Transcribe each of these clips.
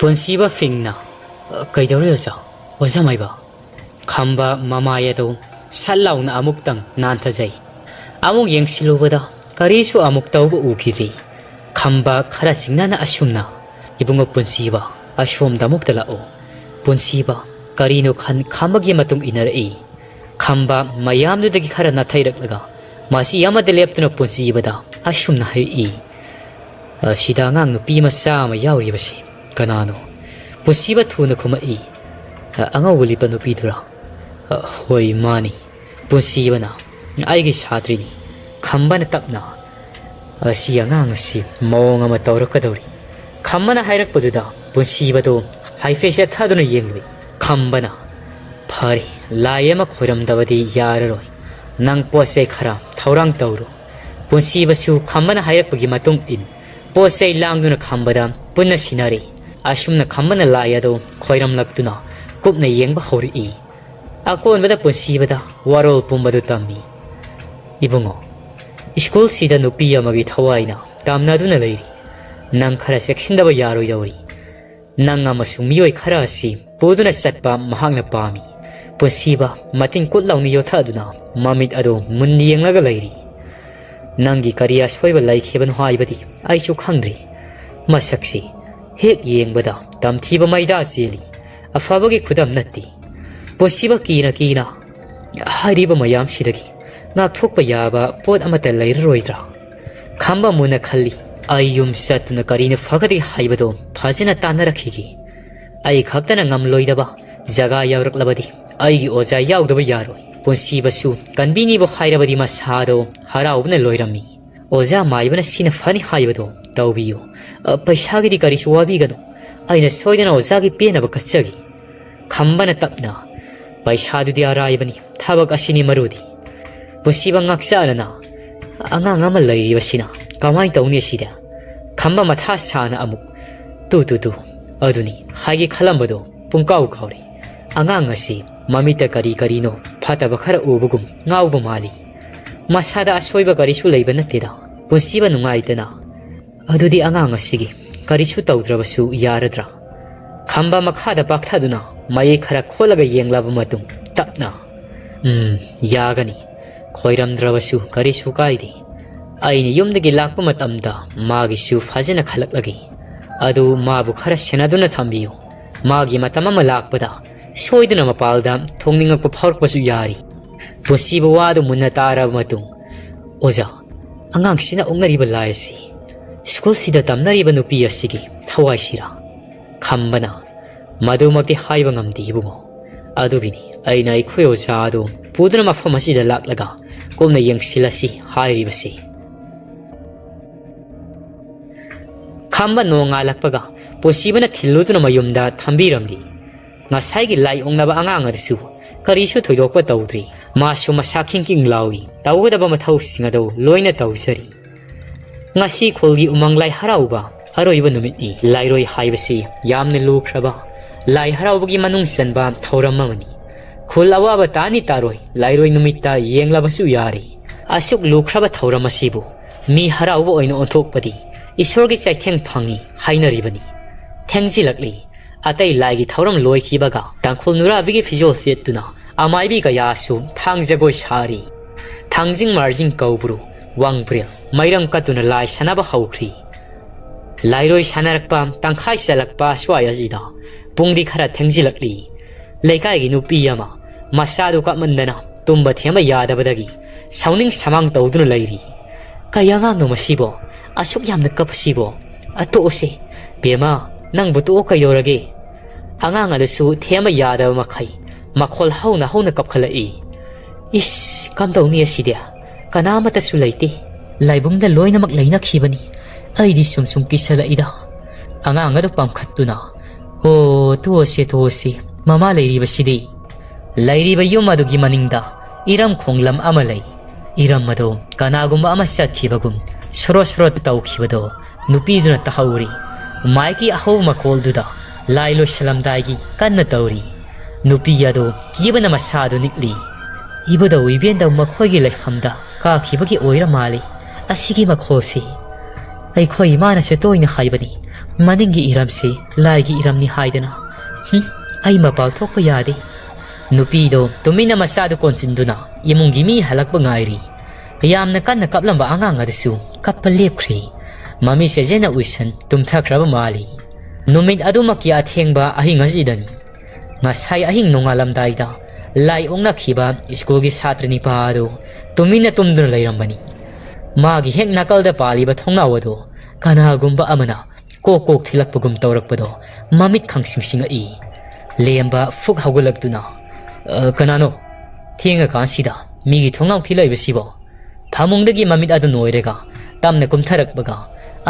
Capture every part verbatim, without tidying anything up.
ꯄꯨꯟꯁꯤꯕ ꯐꯤꯡꯅ, "ꯀꯩꯗꯧꯔꯦ ꯑꯣꯖꯥ? ꯑꯣꯖꯥ ꯃꯥꯏꯕ?" ꯈꯝꯕ ꯃꯃꯥꯏ ꯑꯗꯨ ꯁꯠ ꯂꯥꯎꯅ ꯑꯃꯨꯛꯇꯪ ꯅꯥꯟꯊꯖꯩ꯫ ꯑꯃꯨꯛ ꯌꯦꯡꯁꯤꯜꯂꯨꯕꯗ ꯀꯔꯤꯁꯨ ꯑꯃꯨꯛ ꯇꯧꯕ ꯎꯈꯤꯗ꯭ꯔꯤ꯫ ꯈꯝꯕ ꯈꯔ ꯆꯤꯡꯅꯅ ꯑꯁꯨꯝꯅ, "ꯏꯕꯨꯡꯉꯣ ꯄꯨꯟꯁꯤꯕ, ꯑꯁꯣꯝꯗ ꯑꯃꯨꯛꯇ ꯂꯥꯛꯑꯣ꯫" ꯄꯨꯟꯁꯤꯕ ꯀꯔꯤꯅꯣ ꯈꯟ ꯈꯝꯕꯒꯤ ꯃꯇꯨꯡ ꯏꯟꯅꯔꯛꯏ꯫ ꯈꯝꯕ ꯃꯌꯥꯝꯗꯨꯗꯒꯤ ꯈꯔ ꯅꯥꯊꯩꯔꯛꯂꯒ ꯃꯆꯤ ꯑꯃꯗ ꯂꯦꯞꯇꯨꯅ ꯄꯨꯟꯁꯤꯕꯗ ꯑꯁꯨꯝꯅ ꯍꯥꯏꯔꯛꯏ, "ꯑꯁꯤꯗ ꯑꯉꯥꯡ ꯅꯨꯄꯤ ꯃꯆꯥ ꯑꯃ ꯌꯥꯎꯔꯤꯕꯁꯤ ꯀꯅꯥꯅꯣ?" ꯄꯨꯟꯁꯤꯕ ꯊꯨꯅ ꯈꯨꯝꯃꯛꯏ, "ꯑꯉꯧꯕ ꯂꯤꯠꯄ ꯅꯨꯄꯤꯗꯨꯔꯥ?" "ꯍꯣꯏ, ꯃꯥꯅꯤ꯫" ꯄꯨꯟꯁꯤꯕꯅ, "ꯑꯩꯒꯤ ꯁꯥꯇ꯭ꯔꯤꯅꯤ꯫" ꯈꯝꯕꯅ ꯇꯞꯅ, "ꯑꯁꯤ ꯑꯉꯥꯡ ꯑꯁꯤ ꯃꯑꯣꯡ ꯑꯃ ꯇꯧꯔꯛꯀꯗꯧꯔꯤ꯫" ꯈꯝꯕꯅ ꯍꯥꯏꯔꯛꯄꯗꯨꯗ ꯄꯨꯟꯁꯤꯕꯗꯨ ꯍꯥꯏꯐꯦꯠ ꯆꯦꯠꯊꯗꯨꯅ ꯌꯦꯡꯂꯨꯏ꯫ ꯈꯝꯕꯅ, "ꯐꯔꯦ, ꯂꯥꯏ ꯑꯃ ꯈꯣꯏꯔꯝꯗꯕꯗꯤ ꯌꯥꯔꯔꯣꯏ꯫ ꯅꯪ ꯄꯣꯠ ꯆꯩ ꯈꯔ ꯊꯧꯔꯥꯡ ꯇꯧꯔꯨ꯫" ꯄꯨꯟꯁꯤꯕꯁꯨ ꯈꯝꯕꯅ ꯍꯥꯏꯔꯛꯄꯒꯤ ꯃꯇꯨꯡ ꯏꯟ ꯄꯣꯠ ꯆꯩ ꯂꯥꯡꯗꯨꯅ ꯈꯝꯕꯗ ꯄꯨꯟꯅ ꯁꯤꯟꯅꯔꯦ꯫ ꯑꯁꯨꯝꯅ ꯈꯝꯕꯅ ꯂꯥꯏ ꯑꯗꯨ ꯈꯣꯏꯔꯝꯂꯛꯇꯨꯅ ꯀꯨꯞꯅ ꯌꯦꯡꯕ ꯍꯧꯔꯛꯏ꯫ ꯑꯀꯣꯟꯕꯗ ꯄꯨꯟꯁꯤꯕꯗ ꯋꯥꯔꯣꯜ ꯄꯨꯝꯕꯗꯨ ꯇꯝꯃꯤ꯫ "ꯏꯕꯨꯡꯉꯣ, ꯁ꯭ꯀꯨꯜꯁꯤꯗ ꯅꯨꯄꯤ ꯑꯃꯒꯤ ꯊꯋꯥꯏꯅ ꯇꯥꯝꯅꯗꯨꯅ ꯂꯩꯔꯤ꯫ ꯅꯪ ꯈꯔ ꯆꯦꯛꯁꯤꯟꯗꯕ ꯌꯥꯔꯣꯏꯗꯧꯔꯤ꯫ ꯅꯪ ꯑꯃꯁꯨꯡ ꯃꯤꯑꯣꯏ ꯈꯔ ꯑꯁꯤ ꯄꯨꯗꯨꯅ ꯆꯠꯄ ꯃꯍꯥꯛꯅ ꯄꯥꯝꯃꯤ꯫" ꯄꯨꯟꯁꯤꯕ ꯃꯇꯤꯟ ꯀꯨꯠ ꯂꯥꯎꯅ ꯌꯣꯊꯗꯨꯅ ꯃꯃꯤꯠ ꯑꯗꯨ ꯃꯨꯟꯅ ꯌꯦꯡꯂꯒ ꯂꯩꯔꯤ꯫ "ꯅꯪꯒꯤ ꯀꯔꯤ ꯑꯁꯣꯏꯕ ꯂꯩꯈꯤꯕꯅꯣ ꯍꯥꯏꯕꯗꯤ ꯑꯩꯁꯨ ꯈꯪꯗ꯭ꯔꯤ꯫ ꯃꯁꯛꯁꯤ ꯍꯦꯛ ꯌꯦꯡꯕꯗ ꯇꯝꯊꯤꯕ ꯃꯩꯗꯥ ꯆꯦꯜꯂꯤ꯫ ꯑꯐꯕꯒꯤ ꯈꯨꯗꯝ ꯅꯠꯇꯦ꯫" ꯄꯨꯟꯁꯤꯕ ꯀꯤꯅ ꯀꯤꯅ, "ꯍꯥꯏꯔꯤꯕ ꯃꯌꯥꯝꯁꯤꯗꯒꯤ ꯉꯥꯛꯊꯣꯛꯄ ꯌꯥꯕ ꯄꯣꯠ ꯑꯃꯠꯇ ꯂꯩꯔꯔꯣꯏꯗ꯭ꯔꯥ?" ꯈꯝꯕ ꯃꯨꯟꯅ ꯈꯜꯂꯤ꯫ ꯑꯩ ꯌꯨꯝ ꯆꯠꯇꯨꯅ ꯀꯔꯤꯅ ꯐꯒꯗꯒꯦ ꯍꯥꯏꯕꯗꯨ ꯐꯖꯅ ꯇꯥꯟꯅꯔꯛꯈꯤꯒꯦ꯫ ꯑꯩ ꯈꯛꯇꯅ ꯉꯝꯂꯣꯏꯗꯕ ꯖꯒꯥ ꯌꯧꯔꯛꯂꯕꯗꯤ ꯑꯩꯒꯤ ꯑꯣꯖꯥ ꯌꯥꯎꯗꯕ ꯌꯥꯔꯣꯏ꯫ ꯄꯨꯟꯁꯤꯕꯁꯨ ꯀꯟꯕꯤꯅꯤꯕꯨ ꯍꯥꯏꯔꯕꯗꯤ ꯃꯁꯥꯗꯣ ꯍꯔꯥꯎꯕꯅ ꯂꯣꯏꯔꯝꯃꯤ꯫ "ꯑꯣꯖꯥ ꯃꯥꯏꯕꯅ ꯁꯤꯅ ꯐꯅꯤ ꯍꯥꯏꯕꯗꯣ ꯇꯧꯕꯤꯌꯨ꯫ ꯑ, ꯄꯩꯁꯥꯒꯤꯗꯤ ꯀꯔꯤꯁꯨ ꯋꯥꯕꯤꯒꯅꯨ꯫ ꯑꯩꯅ ꯁꯣꯏꯗꯅ ꯑꯣꯖꯥꯒꯤ ꯄꯦꯟꯅꯕ ꯀꯠꯆꯒꯦ꯫" ꯈꯝꯕꯅ ꯇꯞꯅ, "ꯄꯩꯁꯥꯗꯨꯗꯤ ꯑꯔꯥꯏꯕꯅꯤ, ꯊꯕꯛ ꯑꯁꯤꯅꯤ ꯃꯔꯨꯗꯤ꯫" ꯄꯨꯟꯁꯤꯕ ꯉꯥꯛꯆꯥꯅꯅ, "ꯑꯉꯥꯡ ꯑꯃ ꯂꯩꯔꯤꯕꯁꯤꯅ ꯀꯃꯥꯏꯅ ꯇꯧꯅꯤ ꯑꯁꯤꯗ?" ꯈꯝꯕ ꯃꯊꯥ ꯁꯥꯅ ꯑꯃꯨꯛ, "ꯇꯨ, ꯇꯨ, ꯇꯨ, ꯑꯗꯨꯅꯤ ꯍꯥꯏꯒꯦ ꯈꯜꯂꯝꯕꯗꯣ ꯄꯨꯡꯀꯥꯎ ꯀꯥꯎꯔꯦ꯫ ꯑꯉꯥꯡ ꯑꯁꯤ ꯃꯃꯤꯠꯇ ꯀꯔꯤ ꯀꯔꯤꯅꯣ ꯐꯠꯇꯕ ꯈꯔ ꯎꯕꯒꯨꯝ ꯉꯥꯎꯕ ꯃꯥꯜꯂꯤ꯫ ꯃꯁꯥꯗ ꯑꯁꯣꯏꯕ ꯀꯔꯤꯁꯨ ꯂꯩꯕ ꯅꯠꯇꯦꯗ꯫" ꯄꯨꯟꯁꯤꯕ ꯅꯨꯡꯉꯥꯏꯇꯅ, "ꯑꯗꯨꯗꯤ ꯑꯉꯥꯡ ꯑꯁꯤꯒꯤ ꯀꯔꯤꯁꯨ ꯇꯧꯗ꯭ꯔꯕꯁꯨ ꯌꯥꯔꯗ꯭ꯔꯥ?" ꯈꯝꯕ ꯃꯈꯥꯗ ꯄꯥꯛꯊꯗꯨꯅ ꯃꯌꯦꯛ ꯈꯔ ꯈꯣꯠꯂꯒ ꯌꯦꯡꯂꯕ ꯃꯇꯨꯡ ꯇꯞꯅ, "ꯎꯝ, ꯌꯥꯒꯅꯤ꯫ ꯈꯣꯏꯔꯝꯗ꯭ꯔꯕꯁꯨ ꯀꯔꯤꯁꯨ ꯀꯥꯏꯗꯦ꯫ ꯑꯩꯅ ꯌꯨꯝꯗꯒꯤ ꯂꯥꯛꯄ ꯃꯇꯝꯗ ꯃꯥꯒꯤꯁꯨ ꯐꯖꯅ ꯈꯜꯂꯛꯂꯒꯦ꯫ ꯑꯗꯨ ꯃꯥꯕꯨ ꯈꯔ ꯁꯦꯟꯅꯗꯨꯅ ꯊꯝꯕꯤꯌꯨ꯫ ꯃꯥꯒꯤ ꯃꯇꯝ ꯑꯃ ꯂꯥꯛꯄꯗ ꯁꯣꯏꯗꯅ ꯃꯄꯥꯜꯗ ꯊꯣꯡꯅꯤꯡꯉꯛꯄ ꯐꯥꯎꯔꯛꯄꯁꯨ ꯌꯥꯔꯤ꯫" ꯄꯨꯟꯁꯤꯕꯨ ꯋꯥꯗꯨ ꯃꯨꯟꯅ ꯇꯥꯔꯕ ꯃꯇꯨꯡ, "ꯑꯣꯖꯥ, ꯑꯉꯥꯡꯁꯤꯅ ꯑꯣꯛꯅꯔꯤꯕ ꯂꯥꯏ ꯑꯁꯤ ꯁ꯭ꯀꯨꯜꯁꯤꯗ ꯇꯝꯅꯔꯤꯕ ꯅꯨꯄꯤ ꯑꯁꯤꯒꯤ ꯊꯋꯥꯏꯁꯤꯔꯥ?" ꯈꯝꯕꯅ, "ꯃꯗꯨꯃꯛꯇꯤ ꯍꯥꯏꯕ ꯉꯝꯗꯦ ꯏꯕꯨꯡꯉꯣ꯫ ꯑꯗꯨꯒꯤꯅꯤ ꯑꯩꯅ ꯑꯩꯈꯣꯏ ꯑꯣꯖꯥ ꯑꯗꯨ ꯄꯨꯗꯨꯅ ꯃꯐꯝ ꯑꯁꯤꯗ ꯂꯥꯛꯂꯒ ꯀꯨꯞꯅ ꯌꯦꯡꯁꯤꯜꯂꯁꯤ ꯍꯥꯏꯔꯤꯕꯁꯤ꯫" ꯈꯝꯕ ꯅꯣꯡꯉꯥꯜꯂꯛꯄꯒ ꯄꯨꯟꯁꯤꯕꯅ ꯊꯤꯜꯂꯨꯗꯨꯅ ꯃꯌꯨꯝꯗ ꯊꯝꯕꯤꯔꯝꯂꯤ꯫ ꯉꯁꯥꯏꯒꯤ ꯂꯥꯏ ꯑꯣꯛꯅꯕ ꯑꯉꯥꯡ ꯑꯗꯨꯁꯨ ꯀꯔꯤꯁꯨ ꯊꯣꯏꯗꯣꯛꯄ ꯇꯧꯗ꯭ꯔꯤ꯫ ꯃꯥꯁꯨ ꯃꯁꯥ ꯈꯤꯡ ꯈꯤꯡ ꯂꯥꯎꯏ, ꯇꯧꯒꯗꯕ ꯃꯊꯧꯁꯤꯡ ꯑꯗꯨ ꯂꯣꯏꯅ ꯇꯧꯖꯔꯤ꯫ ꯉꯁꯤ ꯈꯨꯜꯒꯤ ꯎꯃꯪ ꯂꯥꯏ ꯍꯔꯥꯎꯕ ꯑꯔꯣꯏꯕ ꯅꯨꯃꯤꯠꯅꯤ꯫ ꯂꯥꯏꯔꯣꯏ ꯍꯥꯏꯕꯁꯤ ꯌꯥꯝꯅ ꯂꯨꯈ꯭ꯔꯕ ꯂꯥꯏ ꯍꯔꯥꯎꯕꯒꯤ ꯃꯅꯨꯡ ꯆꯟꯕ ꯊꯧꯔꯝ ꯑꯃꯅꯤ꯫ ꯈꯨꯜ ꯑꯋꯥꯕ ꯇꯥꯅꯤ ꯇꯥꯔꯣꯏ, ꯂꯥꯏꯔꯣꯏ ꯅꯨꯃꯤꯠꯇ ꯌꯦꯡꯂꯕꯁꯨ ꯌꯥꯔꯤ꯫ ꯑꯁꯨꯛ ꯂꯨꯈ꯭ꯔꯕ ꯊꯧꯔꯝ ꯑꯁꯤꯕꯨ ꯃꯤ ꯍꯔꯥꯎꯕ ꯑꯣꯏꯅ ꯑꯣꯟꯊꯣꯛꯄꯗꯤ ꯏꯁꯣꯔꯒꯤ ꯆꯩꯊꯦꯡ ꯐꯪꯏ ꯍꯥꯏꯅꯔꯤꯕꯅꯤ꯫ ꯊꯦꯡꯖꯤꯜꯂꯛꯂꯤ꯫ ꯑꯇꯩ ꯂꯥꯏꯒꯤ ꯊꯧꯔꯝ ꯂꯣꯏꯈꯤꯕꯒ ꯇꯥꯡꯈꯨꯜ ꯅꯨꯔꯥꯕꯤꯒꯤ ꯐꯤꯖꯣꯜ ꯁꯦꯠꯇꯨꯅ ꯑꯃꯥꯏꯕꯤ ꯀꯌꯥꯁꯨ ꯊꯥꯡ ꯖꯒꯣꯏ ꯁꯥꯔꯤ꯫ ꯊꯥꯡꯖꯤꯡ ꯃꯥꯔꯖꯤꯡ ꯀꯧꯕ꯭ꯔꯨ, ꯋꯥꯡꯕ꯭ꯔꯦꯜ, ꯃꯩꯔꯝ ꯀꯠꯇꯨꯅ ꯂꯥꯏ ꯁꯥꯟꯅꯕ ꯍꯧꯈ꯭ꯔꯤ꯫ ꯂꯥꯏꯔꯣꯏ ꯁꯥꯟꯅꯔꯛꯄ ꯇꯪꯈꯥꯏ ꯆꯜꯂꯛꯄ ꯁ꯭ꯋꯥꯏ ꯑꯁꯤꯗ ꯄꯨꯡꯗꯤ ꯈꯔ ꯊꯦꯡꯖꯤꯜꯂꯛꯂꯤ꯫ ꯂꯩꯀꯥꯏꯒꯤ ꯅꯨꯄꯤ ꯑꯃ ꯃꯆꯥꯗꯨ ꯀꯞꯃꯟꯗꯅ ꯇꯨꯝꯕ ꯊꯦꯝꯕ ꯌꯥꯗꯕꯗꯒꯤ ꯁꯥꯎꯅꯤꯡ ꯁꯃꯥꯡ ꯇꯧꯗꯨꯅ ꯂꯩꯔꯤ꯫ "ꯀꯩ ꯑꯉꯥꯡꯅꯣ ꯃꯁꯤꯕꯣ? ꯑꯁꯨꯛ ꯌꯥꯝꯅ ꯀꯞꯄꯁꯤꯕꯣ? ꯑ, ꯇꯣꯛꯑꯣꯁꯦ꯫ ꯕꯦꯝꯃ, ꯅꯪꯕꯨ ꯇꯣꯛꯑꯣ ꯀꯩꯗꯧꯔꯒꯦ?" ꯑꯉꯥꯡ ꯑꯗꯨꯁꯨ ꯊꯦꯝꯕ ꯌꯥꯗꯕ ꯃꯈꯩ ꯃꯈꯣꯜ ꯍꯧꯅ ꯍꯧꯅ ꯀꯞꯈꯠꯂꯛꯏ꯫ "ꯏꯁ, ꯀꯝꯗꯧꯅꯤ ꯑꯁꯤꯗꯤ? ꯀꯅꯥ ꯑꯃꯠꯇꯁꯨ ꯂꯩꯇꯦ꯫ ꯂꯥꯏꯕꯨꯡꯗ ꯂꯣꯏꯅꯃꯛ ꯂꯩꯅꯈꯤꯕꯅꯤ꯫ ꯑꯩꯗꯤ ꯁꯨꯝ ꯁꯨꯝ ꯀꯤꯁꯜꯂꯛꯏꯗ꯫" ꯑꯉꯥꯡ ꯑꯗꯨ ꯄꯥꯝꯈꯠꯇꯨꯅ, "ꯑꯣ, ꯇꯣꯛꯑꯁꯦ, ꯇꯣꯛꯑꯁꯦ꯫ ꯃꯃꯥ ꯂꯩꯔꯤꯕꯁꯤꯗꯤ?" ꯂꯩꯔꯤꯕ ꯌꯨꯝ ꯑꯗꯨꯒꯤ ꯃꯅꯤꯡꯗ ꯏꯔꯝ ꯈꯣꯡꯂꯝ ꯑꯃ ꯂꯩ꯫ ꯏꯔꯝ ꯑꯗꯨ ꯀꯅꯥꯒꯨꯝꯕ ꯑꯃ ꯆꯠꯈꯤꯕꯒꯨꯝ ꯁꯣꯔꯣ ꯁꯣꯔꯣ ꯇꯧꯈꯤꯕꯗꯣ ꯅꯨꯄꯤꯗꯨꯅ ꯇꯥꯍꯧꯔꯤ꯫ ꯃꯥꯏꯛꯀꯤ ꯑꯍꯧꯕ ꯃꯈꯣꯜꯗꯨꯗ ꯂꯥꯏ ꯂꯣꯏꯁꯤꯜꯂꯝꯗꯥꯏꯒꯤ ꯀꯟꯅ ꯇꯧꯔꯤ꯫ ꯅꯨꯄꯤ ꯑꯗꯨ ꯀꯤꯕꯅ ꯃꯁꯥꯗꯨ ꯅꯤꯛꯂꯤ꯫ "ꯏꯕꯨꯙꯧ ꯏꯕꯦꯟꯗꯧ ꯃꯈꯣꯏꯒꯤ ꯂꯩꯐꯝꯗ ꯀꯥꯈꯤꯕꯒꯤ ꯑꯣꯏꯔ ꯃꯥꯜꯂꯤ ꯑꯁꯤꯒꯤ ꯃꯈꯣꯜꯁꯤ꯫ ꯑꯩꯈꯣꯏ ꯏꯃꯥꯅꯁꯨ ꯇꯣꯏꯅ ꯍꯥꯏꯕꯅꯤ, ꯃꯅꯤꯡꯒꯤ ꯏꯔꯝꯁꯤ ꯂꯥꯏꯒꯤ ꯏꯔꯝꯅꯤ ꯍꯥꯏꯗꯅ꯫ ꯍꯨꯝ, ꯑꯩ ꯃꯄꯥꯜ ꯊꯣꯛꯄ ꯌꯥꯗꯦ꯫ ꯅꯨꯄꯤꯗꯣ ꯇꯨꯃꯤꯟꯅ ꯃꯆꯥꯗꯨ ꯀꯣꯟꯁꯤꯟꯗꯨꯅ ꯏꯃꯨꯡꯒꯤ ꯃꯤ ꯍꯜꯂꯛꯄ ꯉꯥꯏꯔꯤ꯫ ꯌꯥꯝꯅ ꯀꯟꯅ ꯀꯞꯂꯝꯕ ꯑꯉꯥꯡ ꯑꯗꯨꯁꯨ ꯀꯞꯄ ꯂꯦꯞꯈ꯭ꯔꯦ꯫ ꯃꯃꯤꯠ ꯁꯦꯖꯦꯟꯅ ꯎꯏꯁꯟ ꯇꯨꯝꯊꯈ꯭ꯔꯕ ꯃꯥꯜꯂꯤ꯫ ꯅꯨꯃꯤꯠ ꯑꯗꯨꯃꯛꯀꯤ ꯑꯊꯦꯡꯕ ꯑꯍꯤꯡ ꯑꯁꯤꯗꯅꯤ ꯉꯁꯥꯏ ꯑꯍꯤꯡ ꯅꯣꯡꯉꯥꯜꯂꯝꯗꯥꯏꯗ ꯂꯥꯏ ꯑꯣꯛꯅꯈꯤꯕ ꯁ꯭ꯀꯨꯜꯒꯤ ꯁꯥꯇ꯭ꯔ ꯅꯤꯄꯥ ꯑꯗꯨ ꯇꯨꯃꯤꯟꯅ ꯇꯨꯝꯗꯨꯅ ꯂꯩꯔꯝꯕꯅꯤ꯫ ꯃꯥꯒꯤ ꯍꯦꯛ ꯅꯥꯀꯜꯗ ꯄꯥꯜꯂꯤꯕ ꯊꯣꯡꯅꯥꯎ ꯑꯗꯨ ꯀꯅꯥꯒꯨꯝꯕ ꯑꯃꯅ ꯀꯣꯛ ꯀꯣꯛ ꯊꯤꯜꯂꯛꯄꯒꯨꯝ ꯇꯧꯔꯛꯄꯗꯣ ꯃꯃꯤꯠ ꯈꯪꯁꯤꯡ ꯁꯤꯡꯉꯛꯏ꯫ ꯂꯦꯝꯕ ꯐꯨꯛ ꯍꯧꯒꯠꯂꯛꯇꯨꯅ, "ꯑ, ꯀꯅꯥꯅꯣ? ꯊꯦꯡꯉꯀꯥꯟꯁꯤꯗ ꯃꯤꯒꯤ ꯊꯣꯡꯅꯥꯎ ꯊꯤꯜꯂꯛꯏꯕꯁꯤꯕꯣ?" ꯐꯃꯨꯡꯗꯒꯤ ꯃꯃꯤꯠ ꯑꯗꯨ ꯅꯣꯏꯔꯒ ꯇꯞꯅ ꯀꯨꯝꯊꯔꯛꯄꯒ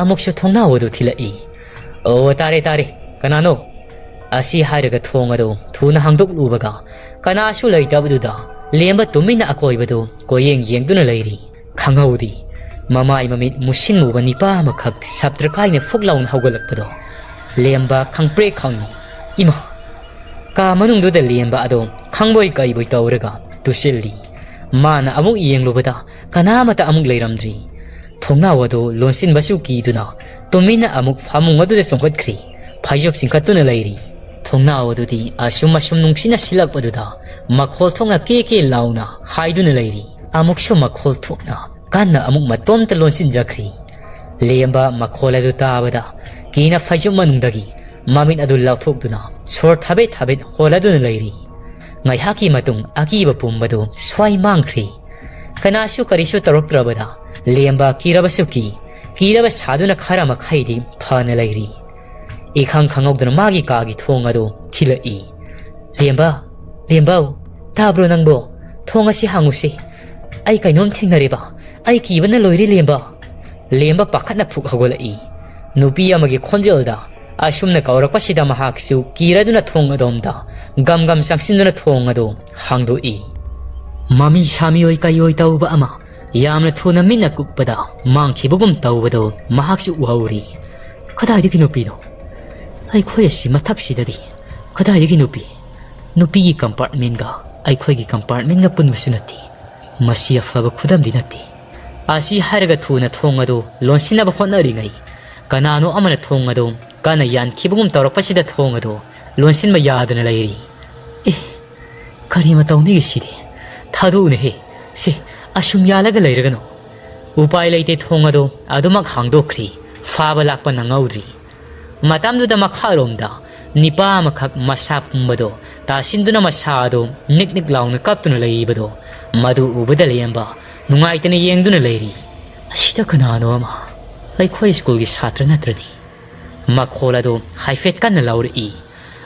ꯑꯃꯨꯛꯁꯨ ꯊꯣꯡꯅꯥꯎ ꯑꯗꯨ ꯊꯤꯜꯂꯛꯏ꯫ "ꯑꯣ, ꯇꯥꯔꯦ, ꯇꯥꯔꯦ꯫ ꯀꯅꯥꯅꯣ?" ꯑꯁꯤ ꯍꯥꯏꯔꯒ ꯊꯣꯡ ꯑꯗꯨ ꯊꯨꯅ ꯍꯥꯡꯗꯣꯛꯂꯨꯕꯒ ꯀꯅꯥꯁꯨ ꯂꯩꯇꯕꯗꯨꯗ ꯂꯦꯝꯕ ꯇꯨꯃꯤꯟꯅ ꯑꯀꯣꯏꯕꯗꯨ ꯀꯣꯏꯌꯦꯡ ꯌꯦꯡꯗꯨꯅ ꯂꯩꯔꯤ꯫ ꯈꯪꯍꯧꯗꯦ꯫ ꯃꯃꯥꯏ ꯃꯃꯤꯠ ꯃꯨꯁꯤꯟꯃꯨꯕ ꯅꯤꯄꯥ ꯑꯃꯈꯛ ꯁꯞꯇ꯭ꯔ ꯀꯥꯏꯅ ꯐꯨꯛ ꯂꯥꯎꯅ ꯍꯧꯒꯠꯂꯛꯄꯗꯣ ꯂꯦꯝꯕ ꯈꯪꯄ꯭ꯔꯦꯛ ꯈꯪꯉꯤ꯫ ꯏꯃꯥ! ꯀꯥ ꯃꯅꯨꯡꯗꯨꯗ ꯂꯦꯝꯕ ꯑꯗꯣ ꯈꯪꯕꯣꯏ ꯀꯩꯕꯣꯏ ꯇꯧꯔꯒ ꯇꯨꯁꯤꯜꯂꯤ꯫ ꯃꯥꯅ ꯑꯃꯨꯛ ꯌꯦꯡꯂꯨꯕꯗ ꯀꯅꯥꯃꯠꯇ ꯑꯃꯨꯛ ꯂꯩꯔꯝꯗ꯭ꯔꯤ꯫ ꯊꯣꯡꯅꯥꯎ ꯑꯗꯨ ꯂꯣꯟꯁꯤꯟꯕꯁꯨ ꯀꯤꯗꯨꯅ ꯇꯨꯃꯤꯟꯅ ꯑꯃꯨꯛ ꯐꯃꯨꯡ ꯑꯗꯨꯗ ꯆꯣꯡꯈꯠꯈ꯭ꯔꯤ꯫ ꯐꯩꯖꯨꯞ ꯆꯤꯡꯈꯠꯇꯨꯅ ꯂꯩꯔꯤ꯫ ꯊꯣꯡꯅꯥꯎ ꯑꯗꯨꯗꯤ ꯑꯁꯨꯝ ꯑꯁꯨꯝ ꯅꯨꯡꯁꯤꯠꯅ ꯁꯤꯜꯂꯛꯄꯗꯨꯗ ꯃꯈꯣꯜ ꯊꯣꯛꯅ ꯀꯦ ꯀꯦ ꯂꯥꯎꯅ ꯍꯥꯏꯗꯨꯅ ꯂꯩꯔꯤ꯫ ꯑꯃꯨꯛꯁꯨ ꯃꯈꯣꯜ ꯊꯣꯛꯅ ꯀꯟꯅ ꯑꯃꯨꯛ ꯃꯇꯣꯝꯇ ꯂꯣꯟꯁꯤꯟꯖꯈ꯭ꯔꯤ꯫ ꯂꯦꯝꯕ ꯃꯈꯣꯜ ꯑꯗꯨ ꯇꯥꯕꯗ ꯀꯤꯅ ꯐꯩꯖꯨꯞ ꯃꯅꯨꯡꯗꯒꯤ ꯃꯃꯤꯠ ꯑꯗꯨ ꯂꯥꯎꯊꯣꯛꯇꯨꯅ ꯁꯣꯔ ꯊꯥꯕꯦꯠ ꯊꯥꯕꯦꯠ ꯍꯣꯜꯂꯗꯨꯅ ꯂꯩꯔꯤ꯫ ꯉꯥꯏꯍꯥꯛꯀꯤ ꯃꯇꯨꯡ ꯑꯀꯤꯕ ꯄꯨꯝꯕꯗꯨ ꯁ꯭ꯋꯥꯏ ꯃꯥꯡꯈ꯭ꯔꯤ꯫ ꯀꯅꯥꯁꯨ ꯀꯔꯤꯁꯨ ꯇꯧꯔꯛꯇ꯭ꯔꯕꯗ ꯂꯦꯝꯕ ꯀꯤꯔꯕꯁꯨ ꯀꯤ, ꯀꯤꯔꯕ ꯁꯥꯗꯨꯅ ꯈꯔ ꯃꯈꯩꯗꯤ ꯐꯅ ꯂꯩꯔꯤ꯫ ꯏꯈꯪ ꯈꯪꯍꯧꯗꯅ ꯃꯥꯒꯤ ꯀꯥꯒꯤ ꯊꯣꯡ ꯑꯗꯨ ꯊꯤꯜꯂꯛꯏ꯫ "ꯂꯦꯝꯕ, ꯂꯦꯝꯕꯧ, ꯇꯥꯕ꯭ꯔꯣ ꯅꯪꯕꯣ? ꯊꯣꯡ ꯑꯁꯤ ꯍꯥꯡꯉꯨꯁꯤ꯫ ꯑꯩ ꯀꯩꯅꯣꯝ ꯊꯦꯡꯅꯔꯦꯕ꯫ ꯑꯩ ꯀꯤꯕꯅ ꯂꯣꯏꯔꯦ, ꯂꯦꯝꯕ꯫" ꯂꯦꯝꯕ ꯄꯥꯈꯠꯅ ꯐꯨꯛ ꯍꯧꯒꯠꯂꯛꯏ꯫ ꯅꯨꯄꯤ ꯑꯃꯒꯤ ꯈꯣꯟꯖꯦꯜꯗ ꯑꯁꯨꯝꯅ ꯀꯧꯔꯛꯄꯁꯤꯗ ꯃꯍꯥꯛꯁꯨ ꯀꯤꯔꯗꯨꯅ ꯊꯣꯡ ꯑꯗꯣꯝꯗ ꯒꯝ ꯒꯝ ꯆꯪꯁꯤꯟꯗꯨꯅ ꯊꯣꯡ ꯑꯗꯨ ꯍꯥꯡꯗꯣꯛꯏ꯫ ꯃꯃꯤ ꯁꯥꯃꯤꯑꯣꯏ ꯀꯩꯑꯣꯏ ꯇꯧꯕ ꯑꯃ ꯌꯥꯝꯅ ꯊꯨꯅ ꯃꯤꯠꯅ ꯀꯨꯞꯄꯗ ꯃꯥꯡꯈꯤꯕꯒꯨꯝ ꯇꯧꯕꯗꯨ ꯃꯍꯥꯛꯁꯨ ꯎꯍꯧꯔꯤ꯫ "ꯀꯗꯥꯏꯗꯒꯤ ꯅꯨꯄꯤꯅꯣ? ꯑꯩꯈꯣꯏ ꯑꯁꯤ ꯃꯊꯛꯁꯤꯗꯗꯤ ꯀꯗꯥꯏꯗꯒꯤ ꯅꯨꯄꯤ? ꯅꯨꯄꯤꯒꯤ ꯀꯝꯄꯥꯔꯠꯃꯦꯟꯒ ꯑꯩꯈꯣꯏꯒꯤ ꯀꯝꯄꯥꯔꯠꯃꯦꯟꯒ ꯄꯨꯟꯕꯁꯨ ꯅꯠꯇꯦ꯫ ꯃꯁꯤ ꯑꯐꯕ ꯈꯨꯗꯝꯗꯤ ꯅꯠꯇꯦ꯫" ꯑꯁꯤ ꯍꯥꯏꯔꯒ ꯊꯨꯅ ꯊꯣꯡ ꯑꯗꯨ ꯂꯣꯟꯁꯤꯟꯅꯕ ꯍꯣꯠꯅꯔꯤꯉꯩ ꯀꯅꯥꯅꯣ ꯑꯃꯅ ꯊꯣꯡ ꯑꯗꯨ ꯀꯟꯅ ꯌꯥꯟꯈꯤꯕꯒꯨꯝ ꯇꯧꯔꯛꯄꯁꯤꯗ ꯊꯣꯡ ꯑꯗꯨ ꯂꯣꯟꯁꯤꯟꯕ ꯌꯥꯗꯅ ꯂꯩꯔꯤ꯫ ꯑꯦ, ꯀꯔꯤ ꯃꯇꯧꯅꯤꯒꯦ ꯁꯤꯗꯤ? ꯊꯥꯗꯣꯛꯎꯅꯦꯍꯦ꯫ ꯁꯤ ꯑꯁꯨꯝ ꯌꯥꯜꯂꯒ ꯂꯩꯔꯒꯅꯨ꯫ ꯎꯄꯥꯏ ꯂꯩꯇꯦ, ꯊꯣꯡ ꯑꯗꯨ ꯑꯗꯨꯃꯛ ꯍꯥꯡꯗꯣꯛꯈ꯭ꯔꯤ꯫ ꯐꯥꯕ ꯂꯥꯛꯄ ꯅꯪꯍꯧꯗ꯭ꯔꯤ꯫ ꯃꯇꯝꯗꯨꯗ ꯃꯈꯥꯔꯣꯝꯗ ꯅꯤꯄꯥ ꯑꯃꯈꯛ ꯃꯁꯥ ꯄꯨꯝꯕꯗꯣ ꯇꯥꯁꯤꯟꯗꯨꯅ ꯃꯁꯥ ꯑꯗꯨ ꯅꯤꯛ ꯅꯤꯛ ꯂꯥꯎꯅ ꯀꯞꯇꯨꯅ ꯂꯩꯔꯤꯕꯗꯣ ꯃꯗꯨ ꯎꯕꯗ ꯂꯦꯝꯕ ꯅꯨꯡꯉꯥꯏꯇꯅ ꯌꯦꯡꯗꯨꯅ ꯂꯩꯔꯤ꯫ ꯑꯁꯤꯗ ꯀꯅꯥꯅꯣ ꯑꯃ? ꯑꯩꯈꯣꯏ ꯁ꯭ꯀꯨꯜꯒꯤ ꯁꯥꯇ꯭ꯔ ꯅꯠꯇ꯭ꯔꯅꯤ? ꯃꯈꯣꯜ ꯑꯗꯨ ꯍꯥꯏꯐꯦꯠ ꯀꯟꯅ ꯂꯥꯎꯔꯛꯏ꯫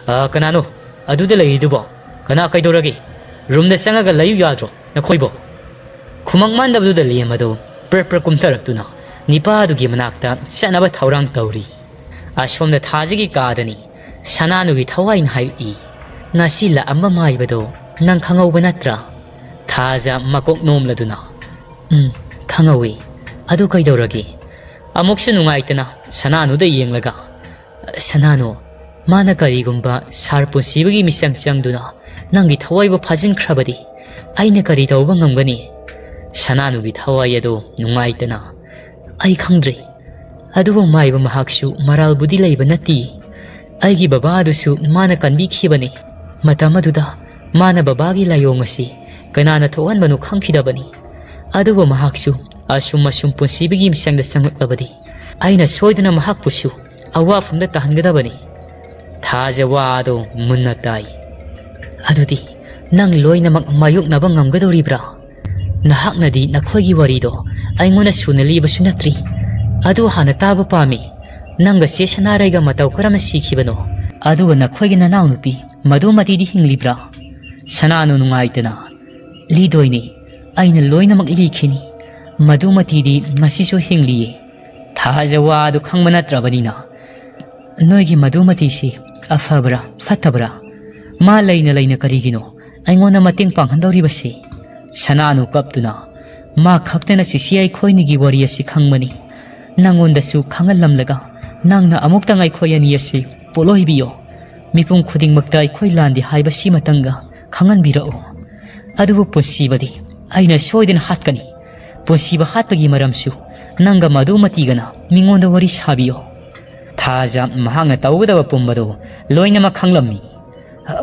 "ꯑ, ꯀꯅꯥꯅꯣ ꯑꯗꯨꯗ ꯂꯩꯔꯤꯗꯨꯕꯣ? ꯀꯅꯥ ꯀꯩꯗꯧꯔꯒꯦ? ꯔꯨꯝꯗ ꯆꯪꯉꯒ ꯂꯩꯌꯨ ꯌꯥꯗ꯭ꯔꯣ ꯅꯈꯣꯏꯕꯣ?" ꯈꯨꯃꯛ ꯃꯥꯟꯗꯕꯗꯨꯗ ꯂꯦꯝ ꯑꯗꯨ ꯄ꯭ꯔꯞ ꯄ꯭ꯔꯞ ꯀꯨꯝꯊꯔꯛꯇꯨꯅ ꯅꯤꯄꯥꯗꯨꯒꯤ ꯃꯅꯥꯛꯇ ꯆꯠꯅꯕ ꯊꯧꯔꯥꯡ ꯇꯧꯔꯤ꯫ ꯑꯁꯣꯝꯗ ꯊꯥꯖꯒꯤ ꯀꯥꯗꯅꯤ ꯁꯅꯥꯅꯨꯒꯤ ꯊꯋꯥꯏꯅ ꯍꯥꯏꯔꯛꯏ, "ꯉꯁꯤ ꯂꯥꯛꯑꯝꯕ ꯃꯥꯏꯕꯗꯣ ꯅꯪ ꯈꯪꯍꯧꯕ ꯅꯠꯇ꯭ꯔꯥ?" ꯊꯥꯖ ꯃꯀꯣꯛ ꯅꯣꯝꯂꯗꯨꯅ, "ꯎꯝ, ꯈꯪꯍꯧꯏ꯫ ꯑꯗꯨ ꯀꯩꯗꯧꯔꯒꯦ?" ꯑꯃꯨꯛꯁꯨ ꯅꯨꯡꯉꯥꯏꯇꯅ ꯁꯅꯥꯅꯨꯗ ꯌꯦꯡꯂꯒ, "ꯁꯅꯥꯅꯨ, ꯃꯥꯅ ꯀꯔꯤꯒꯨꯝꯕ ꯁꯥꯔ ꯄꯨꯟꯁꯤꯕꯒꯤ ꯃꯤꯆꯪ ꯆꯪꯗꯨꯅ ꯅꯪꯒꯤ ꯊꯋꯥꯏꯕꯨ ꯐꯥꯖꯤꯟꯈ꯭ꯔꯕꯗꯤ ꯑꯩꯅ ꯀꯔꯤ ꯇꯧꯕ ꯉꯝꯒꯅꯤ?" ꯁꯅꯥꯅꯨꯒꯤ ꯊꯋꯥꯏ ꯑꯗꯨ ꯅꯨꯡꯉꯥꯏꯇꯅ, "ꯑꯩ ꯈꯪꯗ꯭ꯔꯦ꯫ ꯑꯗꯨꯕꯨ ꯃꯥꯏꯕ ꯃꯍꯥꯛꯁꯨ ꯃꯔꯥꯜꯕꯨꯗꯤ ꯂꯩꯕ ꯅꯠꯇꯦ꯫ ꯑꯩꯒꯤ ꯕꯕꯥ ꯑꯗꯨꯁꯨ ꯃꯥꯅ ꯀꯟꯕꯤꯈꯤꯕꯅꯤ꯫ ꯃꯇꯝ ꯑꯗꯨꯗ ꯃꯥꯅ ꯕꯕꯥꯒꯤ ꯂꯥꯏꯑꯣꯡ ꯑꯁꯤ ꯀꯅꯥꯅ ꯊꯣꯛꯍꯟꯕꯅꯣ ꯈꯪꯈꯤꯗꯕꯅꯤ꯫ ꯑꯗꯨꯕꯨ ꯃꯍꯥꯛꯁꯨ ꯑꯁꯨꯝ ꯑꯁꯨꯝ ꯄꯨꯟꯁꯤꯕꯒꯤ ꯃꯤꯆꯪꯗ ꯆꯪꯂꯛꯂꯕꯗꯤ ꯑꯩꯅ ꯁꯣꯏꯗꯅ ꯃꯍꯥꯛꯄꯨꯁꯨ ꯑꯋꯥꯐꯝꯗ ꯇꯥꯍꯟꯒꯗꯕꯅꯤ꯫" ꯊꯥꯖ ꯋꯥ ꯑꯗꯨ ꯃꯨꯟꯅ ꯇꯥꯏ꯫ "ꯑꯗꯨꯗꯤ ꯅꯪ ꯂꯣꯏꯅꯃꯛ ꯃꯥꯌꯣꯛꯅꯕ ꯉꯝꯒꯗꯧꯔꯤꯕ꯭ꯔꯥ? ꯅꯍꯥꯛꯅꯗꯤ ꯅꯈꯣꯏꯒꯤ ꯋꯥꯔꯤꯗꯣ ꯑꯩꯉꯣꯟꯗ ꯁꯨꯅ ꯂꯤꯕꯁꯨ ꯅꯠꯇ꯭ꯔꯤ꯫ ꯑꯗꯨ ꯍꯥꯟꯅ ꯇꯥꯕ ꯄꯥꯝꯃꯤ꯫ ꯅꯪꯒ ꯆꯦ ꯁꯅꯥꯔꯩꯒ ꯃꯇꯧ ꯀꯔꯝꯅ ꯁꯤꯈꯤꯕꯅꯣ? ꯑꯗꯨꯒ ꯅꯈꯣꯏꯒꯤ ꯅꯅꯥꯎꯅꯨꯄꯤ ꯃꯗꯨꯃꯇꯤꯗꯤ ꯍꯤꯡꯂꯤꯕ꯭ꯔꯥ?" ꯁꯅꯥꯅꯨ ꯅꯨꯡꯉꯥꯏꯇꯅ, "ꯂꯤꯗꯣꯏꯅꯤ꯫ ꯑꯩꯅ ꯂꯣꯏꯅꯃꯛ ꯂꯤꯈꯤꯅꯤ꯫ ꯃꯗꯨꯃꯇꯤꯗꯤ ꯉꯁꯤꯁꯨ ꯍꯤꯡꯂꯤꯌꯦ꯫" ꯊꯥꯖ ꯋꯥ ꯑꯗꯨ ꯈꯪꯕ ꯅꯠꯇ꯭ꯔꯕꯅꯤꯅ, "ꯅꯣꯏꯒꯤ ꯃꯗꯨꯃꯇꯤꯁꯤ ꯑꯐꯕ꯭ꯔꯥ ꯐꯠꯇꯕ꯭ꯔꯥ? ꯃꯥ ꯂꯩꯅ ꯂꯩꯅ ꯀꯔꯤꯒꯤꯅꯣ ꯑꯩꯉꯣꯟꯗ ꯃꯇꯦꯡ ꯄꯥꯡꯍꯟꯗꯧꯔꯤꯕꯁꯤ?" ꯁꯅꯥꯅꯨ ꯀꯞꯇꯨꯅ, "ꯃꯥ ꯈꯛꯇꯅ ꯆꯤꯆꯦ ꯑꯩꯈꯣꯏꯅꯤꯒꯤ ꯋꯥꯔꯤ ꯑꯁꯤ ꯈꯪꯕꯅꯤ꯫ ꯅꯪꯉꯣꯟꯗꯁꯨ ꯈꯪꯍꯜꯂꯝꯂꯒ ꯅꯪꯅ ꯑꯃꯨꯛꯇꯪ ꯑꯩꯈꯣꯏ ꯑꯅꯤ ꯑꯁꯤ ꯄꯣꯠꯂꯣꯏꯕꯤꯌꯣ꯫ ꯃꯤꯄꯨꯝ ꯈꯨꯗꯤꯡꯃꯛꯇ ꯑꯩꯈꯣꯏ ꯂꯥꯟꯗꯦ ꯍꯥꯏꯕꯁꯤꯃꯇꯪꯒ ꯈꯪꯍꯟꯕꯤꯔꯛꯎ꯫ ꯑꯗꯨꯕꯨ ꯄꯨꯟꯁꯤꯕꯗꯤ ꯑꯩꯅ ꯁꯣꯏꯗꯅ ꯍꯥꯠꯀꯅꯤ꯫ ꯄꯨꯟꯁꯤꯕ ꯍꯥꯠꯄꯒꯤ ꯃꯔꯝꯁꯨ ꯅꯪꯒ ꯃꯗꯨ ꯃꯇꯤꯒꯅ ꯃꯤꯉꯣꯟꯗ ꯋꯥꯔꯤ ꯁꯥꯕꯤꯌꯣ꯫ ꯊꯥꯖ ꯃꯍꯥꯛꯅ ꯇꯧꯒꯗꯕ ꯄꯨꯝꯕꯗꯨ ꯂꯣꯏꯅꯃꯛ ꯈꯪꯂꯝꯃꯤ꯫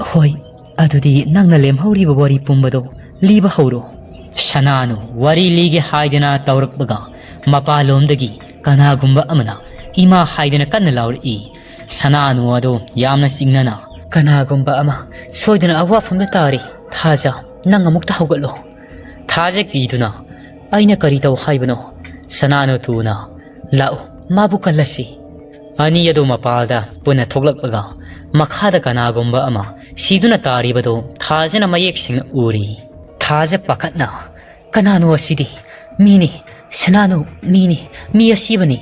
"ꯍꯣꯏ, ꯑꯗꯨꯗꯤ ꯅꯪꯅ ꯂꯦꯝꯍꯧꯔꯤꯕ ꯋꯥꯔꯤ ꯄꯨꯝꯕꯗꯨ ꯂꯤꯕ ꯍꯧꯔꯣ꯫" ꯁꯅꯥꯅꯨ ꯋꯥꯔꯤ ꯂꯤꯒꯦ ꯍꯥꯏꯗꯅ ꯇꯧꯔꯛꯄꯒ, ꯃꯄꯥꯟꯂꯣꯝꯗꯒꯤ ꯀꯅꯥꯒꯨꯝꯕ ꯑꯃꯅ "ꯏꯃꯥ" ꯍꯥꯏꯗꯅ ꯀꯟꯅ ꯂꯥꯎꯔꯛꯏ꯫ ꯁꯅꯥꯅꯨ ꯑꯗꯨ ꯌꯥꯝꯅ ꯆꯤꯡꯅꯅ, "ꯀꯅꯥꯒꯨꯝꯕ ꯑꯃ ꯁꯣꯏꯗꯅ ꯑꯋꯥꯐꯝꯗ ꯇꯥꯔꯤ꯫ ꯊꯥꯖ, ꯅꯪ ꯑꯃꯨꯛꯇ ꯍꯧꯒꯠꯂꯣ꯫" ꯊꯥꯖ ꯀꯤꯗꯨꯅ, "ꯑꯩꯅ ꯀꯔꯤ ꯇꯧ ꯍꯥꯏꯕꯅꯣ?" ꯁꯅꯥꯅꯨ ꯊꯨꯅ, "ꯂꯥꯛꯎ, ꯃꯥꯕꯨ ꯀꯜꯂꯁꯤ꯫" ꯑꯅꯤ ꯑꯗꯨ ꯃꯄꯥꯜꯗ ꯄꯨꯟꯅ ꯊꯣꯛꯂꯛꯄꯒ, ꯃꯈꯥꯗ ꯀꯅꯥꯒꯨꯝꯕ ꯑꯃ ꯁꯤꯗꯨꯅ ꯇꯥꯔꯤꯕꯗꯨ ꯊꯥꯖꯅ ꯃꯌꯦꯛ ꯁꯦꯡꯅ ꯎꯔꯤ꯫ ꯊꯥꯖ ꯄꯥꯈꯠꯅ, "ꯀꯅꯥꯅꯣ ꯑꯁꯤꯗꯤ? ꯃꯤꯅꯤ, ꯁꯅꯥꯅꯨ, ꯃꯤꯅꯤ, ꯃꯤ ꯑꯁꯤꯕꯅꯤ꯫"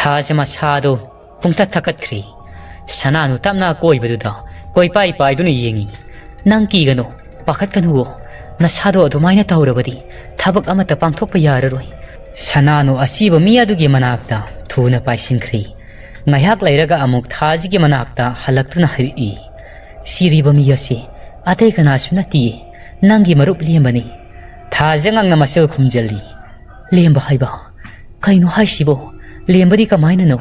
ꯊꯥꯖ ꯃꯁꯥꯗꯨ ꯄꯨꯡꯊꯛ ꯊꯛꯀꯠꯈ꯭ꯔꯤ꯫ ꯁꯅꯥꯅꯨ ꯇꯞꯅ ꯑꯀꯣꯏꯕꯗꯨꯗ ꯀꯣꯏꯄꯥꯏ ꯄꯥꯏꯗꯨꯅ ꯌꯦꯡꯉꯤ꯫ "ꯅꯪ ꯀꯤꯒꯅꯨ, ꯄꯥꯈꯠꯀꯅꯨꯋꯣ꯫ ꯅꯁꯥꯗꯣ ꯑꯗꯨꯃꯥꯏꯅ ꯇꯧꯔꯕꯗꯤ ꯊꯕꯛ ꯑꯃꯠꯇ ꯄꯥꯡꯊꯣꯛꯄ ꯌꯥꯔꯔꯣꯏ꯫" ꯁꯅꯥꯅꯨ ꯑꯁꯤꯕ ꯃꯤ ꯑꯗꯨꯒꯤ ꯃꯅꯥꯛꯇ ꯊꯨꯅ ꯄꯥꯏꯁꯤꯟꯈ꯭ꯔꯤ꯫ ꯉꯥꯏꯍꯥꯛ ꯂꯩꯔꯒ ꯑꯃꯨꯛ ꯊꯥꯖꯒꯤ ꯃꯅꯥꯛꯇ ꯍꯜꯂꯛꯇꯨꯅ ꯍꯥꯏꯔꯛꯏ, "ꯁꯤꯔꯤꯕ ꯃꯤ ꯑꯁꯤ ꯑꯇꯩ ꯀꯅꯥꯁꯨ ꯅꯠꯇꯤꯌꯦ, ꯅꯪꯒꯤ ꯃꯔꯨꯞ ꯂꯦꯝꯕꯅꯤ꯫" ꯊꯥꯖ ꯉꯛꯅ ꯃꯁꯦꯜ ꯈꯨꯝꯖꯜꯂꯤ꯫ "ꯂꯦꯝꯕ ꯍꯥꯏꯕ? ꯀꯩꯅꯣ ꯍꯥꯏꯁꯤꯕꯣ? ꯂꯦꯝꯕꯗꯤ ꯀꯃꯥꯏꯅꯅꯣ?"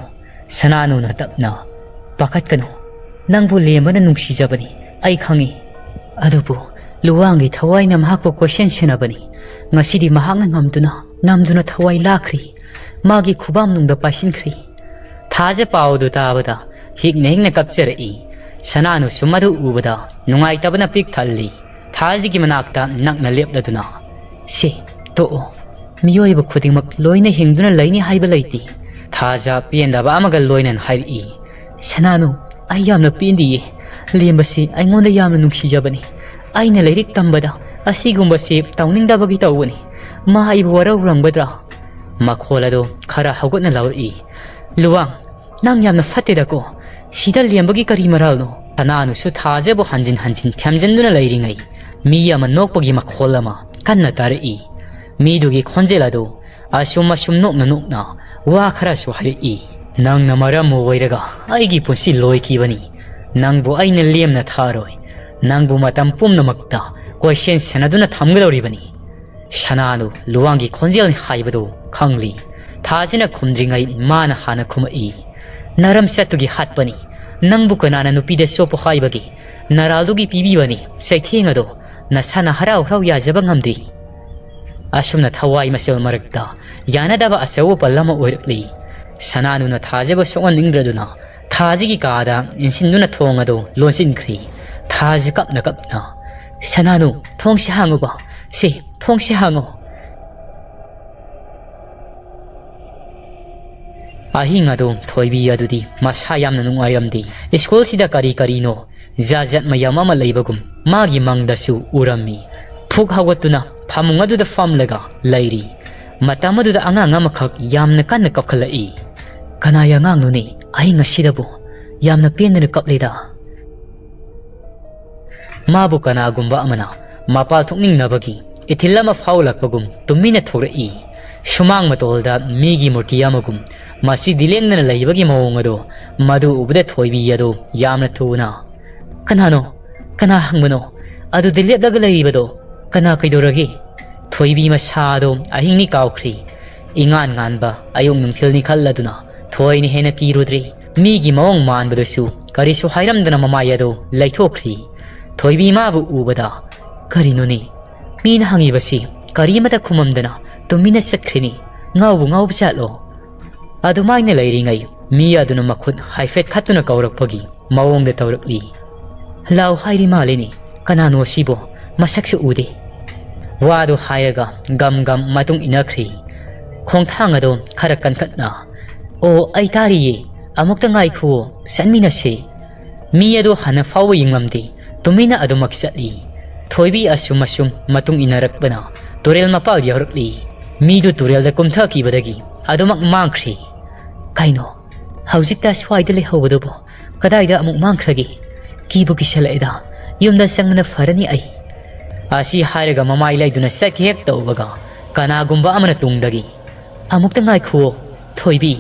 ꯁꯅꯥꯅꯨꯅ ꯇꯞꯅ, "ꯄꯥꯈꯠꯀꯅꯨ, ꯅꯪꯕꯨ ꯂꯦꯝꯕꯅ ꯅꯨꯡꯁꯤꯖꯕꯅꯤ, ꯑꯩ ꯈꯪꯏ꯫ ꯑꯗꯨꯕꯨ ꯂꯨꯋꯥꯡꯒꯤ ꯊꯋꯥꯏꯅ ꯃꯍꯥꯛꯄꯨ ꯀꯣꯏꯁꯦꯟ ꯁꯦꯟꯅꯕꯅꯤ꯫ ꯉꯁꯤꯗꯤ ꯃꯍꯥꯛꯅ ꯉꯝꯗꯨꯅ ꯅꯝꯗꯨꯅ ꯊꯋꯥꯏ ꯂꯥꯛꯈ꯭ꯔꯤ꯫ ꯃꯥꯒꯤ ꯈꯨꯕꯥꯝꯅꯨꯡꯗ ꯄꯥꯏꯁꯤꯟꯈ꯭ꯔꯤ꯫" ꯊꯥꯖ ꯄꯥꯎꯗꯨ ꯇꯥꯕꯗ ꯍꯤꯛꯅ ꯍꯤꯛꯅ ꯀꯞꯆꯔꯛꯏ꯫ ꯁꯅꯥꯅꯨꯁꯨ ꯃꯗꯨ ꯎꯕꯗ ꯅꯨꯡꯉꯥꯏꯇꯕꯅ ꯄꯤꯛ ꯊꯜꯂꯤ꯫ ꯊꯥꯖꯒꯤ ꯃꯅꯥꯛꯇ ꯅꯛꯅ ꯂꯦꯞꯂꯗꯨꯅ, "ꯁꯤ ꯇꯣꯛꯑꯣ, ꯃꯤꯑꯣꯏꯕ ꯈꯨꯗꯤꯡꯃꯛ ꯂꯣꯏꯅ ꯍꯤꯡꯗꯨꯅ ꯂꯩꯅꯤ ꯍꯥꯏꯕ ꯂꯩꯇꯦ꯫" ꯊꯥꯖ ꯄꯦꯟꯗꯕ ꯑꯃꯒ ꯂꯣꯏꯅꯅ ꯍꯥꯏꯔꯛꯏ, "ꯁꯅꯥꯅꯨ, ꯑꯩ ꯌꯥꯝꯅ ꯄꯦꯟꯗꯤꯌꯦ꯫ ꯂꯦꯝꯕꯁꯤ ꯑꯩꯉꯣꯟꯗ ꯌꯥꯝꯅ ꯅꯨꯡꯁꯤꯖꯕꯅꯤ꯫ ꯑꯩꯅ ꯂꯥꯏꯔꯤꯛ ꯇꯝꯕꯗ ꯑꯁꯤꯒꯨꯝꯕꯁꯤ ꯇꯧꯅꯤꯡꯗꯕꯒꯤ ꯇꯧꯕꯅꯤ꯫ ꯃꯥ ꯑꯩꯕꯨ ꯋꯥꯔꯧꯔꯝꯒꯗ꯭ꯔꯥ?" ꯃꯈꯣꯜ ꯑꯗꯨ ꯈꯔ ꯍꯧꯒꯠꯅ ꯂꯥꯎꯔꯛꯏ, "ꯂꯨꯋꯥꯡ, ꯅꯪ ꯌꯥꯝꯅ ꯐꯠꯇꯦꯗꯀꯣ꯫ ꯁꯤꯗ ꯂꯦꯝꯕꯒꯤ ꯀꯔꯤ ꯃꯔꯥꯜꯅꯣ?" ꯁꯅꯥꯅꯨꯁꯨ ꯊꯥꯖꯕꯨ ꯍꯟꯖꯤꯟ ꯍꯟꯖꯤꯟ ꯊꯦꯝꯖꯤꯟꯗꯨꯅ ꯂꯩꯔꯤꯉꯩ, ꯃꯤ ꯑꯃ ꯅꯣꯛꯄꯒꯤ ꯃꯈꯣꯜ ꯑꯃ ꯀꯟꯅ ꯇꯥꯔꯛꯏ꯫ ꯃꯤꯗꯨꯒꯤ ꯈꯣꯟꯖꯦꯜ ꯑꯗꯨ ꯑꯁꯨꯝ ꯑꯁꯨꯝ ꯅꯣꯛꯅ ꯅꯣꯛꯅ ꯋꯥ ꯈꯔꯁꯨ ꯍꯥꯏꯔꯛꯏ꯫ "ꯅꯪꯅ ꯃꯔꯝ ꯑꯣꯏꯔꯒ ꯑꯩꯒꯤ ꯄꯨꯟꯁꯤ ꯂꯣꯏꯈꯤꯕꯅꯤ꯫ ꯅꯪꯕꯨ ꯑꯩꯅ ꯂꯦꯝꯅ ꯊꯥꯔꯣꯏ꯫ ꯅꯪꯕꯨ ꯃꯇꯝ ꯄꯨꯝꯅꯃꯛꯇ ꯀꯣꯏꯁꯦꯟ ꯁꯦꯟꯅꯗꯨꯅ ꯊꯝꯒꯗꯧꯔꯤꯕꯅꯤ꯫" ꯁꯅꯥꯅꯨ ꯂꯨꯋꯥꯡꯒꯤ ꯈꯣꯟꯖꯦꯜꯅꯤ ꯍꯥꯏꯕꯗꯨ ꯈꯪꯂꯤ꯫ ꯊꯥꯁꯤꯅ ꯈꯨꯝꯗ꯭ꯔꯤꯉꯩ ꯃꯥꯅ ꯍꯥꯟꯅ ꯈꯨꯝꯃꯛꯏ, "ꯅꯔꯝ ꯆꯠꯇꯨꯒꯤ ꯍꯥꯠꯄꯅꯤ꯫ ꯅꯪꯕꯨ ꯀꯅꯥꯅ ꯅꯨꯄꯤꯗ ꯆꯣꯞꯄꯣ ꯍꯥꯏꯕꯒꯦ? ꯅꯔꯥꯜꯗꯨꯒꯤ ꯄꯤꯕꯤꯕꯅꯤ ꯆꯩꯊꯦꯡ ꯑꯗꯣ꯫ ꯅꯁꯥꯅ ꯍꯔꯥꯎ ꯍꯔꯥꯎ ꯌꯥꯖꯕ ꯉꯝꯗ꯭ꯔꯤ"꯫ ꯑꯁꯨꯝꯅ ꯊꯋꯥꯏ ꯃꯆꯦꯜ ꯃꯔꯛꯇ ꯌꯥꯅꯗꯕ ꯑꯆꯧꯕ ꯄꯜ ꯑꯃ ꯑꯣꯏꯔꯛꯂꯤ꯫ ꯁꯅꯥꯅꯨꯅ ꯊꯥꯖꯕ ꯁꯣꯛꯍꯟꯅꯤꯡꯗ꯭ꯔꯗꯨꯅ ꯊꯥꯁꯤꯒꯤ ꯀꯥꯗ ꯏꯟꯁꯤꯟꯗꯨꯅ ꯊꯣꯡ ꯑꯗꯨ ꯂꯣꯟꯁꯤꯟꯈ꯭ꯔꯤ꯫ ꯊꯥꯁꯤ ꯀꯞꯅ ꯀꯞꯅ, "ꯁꯅꯥꯅꯨ, ꯊꯣꯡꯁꯤ ꯍꯥꯡꯉꯨꯕ꯫ ꯁꯤ, ꯊꯣꯡꯁꯤ ꯍꯥꯡꯉꯨ"꯫ ꯑꯍꯤꯡ ꯑꯗꯨ ꯊꯣꯏꯕꯤ ꯑꯗꯨꯗꯤ ꯃꯁꯥ ꯌꯥꯝꯅ ꯅꯨꯡꯉꯥꯏꯔꯝꯗꯦ꯫ ꯁ꯭ꯀꯨꯜꯁꯤꯗ ꯀꯔꯤ ꯀꯔꯤꯅꯣ ꯖꯥꯠ ꯖꯥꯠ ꯃꯌꯥꯝ ꯑꯃ ꯂꯩꯕꯒꯨꯝ ꯃꯥꯒꯤ ꯃꯪꯗꯁꯨ ꯎꯔꯝꯃꯤ꯫ ꯐꯨꯛ ꯍꯧꯒꯠꯇꯨꯅ ꯐꯃꯨꯡ ꯑꯗꯨꯗ ꯐꯝꯂꯒ ꯂꯩꯔꯤ꯫ ꯃꯇꯝ ꯑꯗꯨꯗ ꯑꯉꯥꯡ ꯑꯃꯈꯛ ꯌꯥꯝꯅ ꯀꯟꯅ ꯀꯞꯈꯠꯂꯛꯏ꯫ "ꯀꯅꯥꯒꯤ ꯑꯉꯥꯡꯅꯣꯅꯦ ꯑꯍꯤꯡ ꯑꯁꯤꯗꯕꯨ ꯌꯥꯝꯅ ꯄꯦꯟꯗꯅ ꯀꯞꯂꯤꯗ?" ꯃꯥꯕꯨ ꯀꯅꯥꯒꯨꯝꯕ ꯑꯃꯅ ꯃꯄꯥꯜ ꯊꯣꯛꯅꯤꯡꯅꯕꯒꯤ ꯏꯊꯤꯜ ꯑꯃ ꯐꯥꯎꯂꯛꯄꯒꯨꯝ ꯇꯨꯃꯤꯟꯅ ꯊꯣꯛꯂꯛꯏ꯫ ꯁꯨꯃꯥꯡ ꯃꯇꯣꯜꯗ ꯃꯤꯒꯤ ꯃꯨꯔꯇꯤ ꯑꯃꯒꯨꯝ ꯃꯁꯤꯗꯤ ꯂꯦꯡꯗꯅ ꯂꯩꯕꯒꯤ ꯃꯑꯣꯡ ꯑꯗꯣ, ꯃꯗꯨ ꯎꯕꯗ ꯊꯣꯏꯕꯤ ꯑꯗꯣ ꯌꯥꯝꯅ ꯊꯨꯅ, "ꯀꯅꯥꯅꯣ? ꯀꯅꯥ ꯍꯪꯕꯅꯣ? ꯑꯗꯨꯗ ꯂꯦꯞꯂꯒ ꯂꯩꯔꯤꯕꯗꯣ ꯀꯅꯥ? ꯀꯩꯗꯧꯔꯒꯦ?" ꯊꯣꯏꯕꯤ ꯃꯁꯥꯗꯣ ꯑꯍꯤꯡꯅꯤ ꯀꯥꯎꯈ꯭ꯔꯤ꯫ ꯏꯉꯥꯟ ꯉꯥꯟꯕ ꯑꯌꯨꯛ ꯅꯨꯡꯊꯤꯜꯅꯤ ꯈꯜꯂꯗꯨꯅ ꯊꯣꯏꯅ ꯍꯦꯟꯅ ꯀꯤꯔꯨꯗ꯭ꯔꯦ꯫ ꯃꯤꯒꯤ ꯃꯑꯣꯡ ꯃꯥꯟꯕꯗꯨꯁꯨ ꯀꯔꯤꯁꯨ ꯍꯥꯏꯔꯝꯗꯅ ꯃꯃꯥꯏ ꯑꯗꯨ ꯂꯩꯊꯣꯛꯈ꯭ꯔꯤ꯫ ꯊꯣꯏꯕꯤ ꯃꯥꯕꯨ ꯎꯕꯗ, "ꯀꯔꯤꯅꯣꯅꯦ? ꯃꯤꯅ ꯍꯪꯉꯤꯕꯁꯤ ꯀꯔꯤꯃꯇ ꯈꯨꯝꯃꯝꯗꯅ ꯇꯨꯃꯤꯟꯅ ꯆꯠꯈ꯭ꯔꯤꯅꯤ꯫ ꯉꯥꯎꯕꯨ ꯉꯥꯎꯕ ꯖꯥꯠꯂꯣ?" ꯑꯗꯨꯃꯥꯏꯅ ꯂꯩꯔꯤꯉꯩ ꯃꯤ ꯑꯗꯨꯅ ꯃꯈꯨꯠ ꯍꯥꯏꯐꯦꯠ ꯈꯠꯇꯨꯅ ꯀꯧꯔꯛꯄꯒꯤ ꯃꯑꯣꯡꯗ ꯇꯧꯔꯛꯂꯤ꯫ "ꯂꯥꯎ ꯍꯥꯏꯔꯤ ꯃꯥꯜꯂꯤꯅꯤ꯫ ꯀꯅꯥꯅꯣ ꯁꯤꯕꯣ? ꯃꯁꯛꯁꯨ ꯎꯗꯦ"꯫ ꯋꯥꯗꯨ ꯍꯥꯏꯔꯒ ꯒꯝ ꯒꯝ ꯃꯇꯨꯡ ꯏꯟꯅꯈ꯭ꯔꯤ꯫ ꯈꯣꯡꯊꯥꯡ ꯑꯗꯨ ꯈꯔ ꯀꯟꯈꯠꯅ, "ꯑꯣ, ꯑꯩ ꯇꯥꯔꯤꯌꯦ꯫ ꯑꯃꯨꯛꯇ ꯉꯥꯏꯈꯨꯋꯣ, ꯆꯠꯃꯤꯟꯅꯁꯦ"꯫ ꯃꯤ ꯑꯗꯨ ꯍꯥꯟꯅ ꯐꯥꯎꯕ ꯌꯦꯡꯂꯝꯗꯦ꯫ ꯇꯨꯃꯤꯟꯅ ꯑꯗꯨꯃꯛ ꯆꯠꯂꯤ꯫ ꯊꯣꯏꯕꯤ ꯑꯁꯨꯝ ꯑꯁꯨꯝ ꯃꯇꯨꯡ ꯏꯟꯅꯔꯛꯄꯅ ꯇꯨꯔꯦꯜ ꯃꯄꯥꯜ ꯌꯧꯔꯛꯂꯤ꯫ ꯃꯤꯗꯨ ꯇꯨꯔꯦꯜꯗ ꯀꯨꯝꯊꯈꯤꯕꯗꯒꯤ ꯑꯗꯨꯃꯛ ꯃꯥꯡꯈ꯭ꯔꯤ꯫ "ꯀꯩꯅꯣ? ꯍꯧꯖꯤꯛꯇ ꯁ꯭ꯋꯥꯏꯗ ꯂꯩꯍꯧꯕꯗꯨꯕꯨ ꯀꯗꯥꯏꯗ ꯑꯃꯨꯛ ꯃꯥꯡꯈ꯭ꯔꯒꯦ? ꯀꯤꯕꯨ ꯀꯤꯁꯜꯂꯛꯑꯦꯗ꯫ ꯌꯨꯝꯗ ꯆꯪꯕꯅ ꯐꯔꯅꯤ ꯑꯩ"꯫ ꯑꯁꯤ ꯍꯥꯏꯔꯒ ꯃꯃꯥꯏ ꯂꯩꯗꯨꯅ ꯆꯠꯈꯤ ꯍꯦꯛ ꯇꯧꯕꯒ ꯀꯅꯥꯒꯨꯝꯕ ꯑꯃꯅ ꯇꯨꯡꯗꯒꯤ, "ꯑꯃꯨꯛꯇ ꯉꯥꯏꯈꯨꯋꯣ, ꯊꯣꯏꯕꯤ"꯫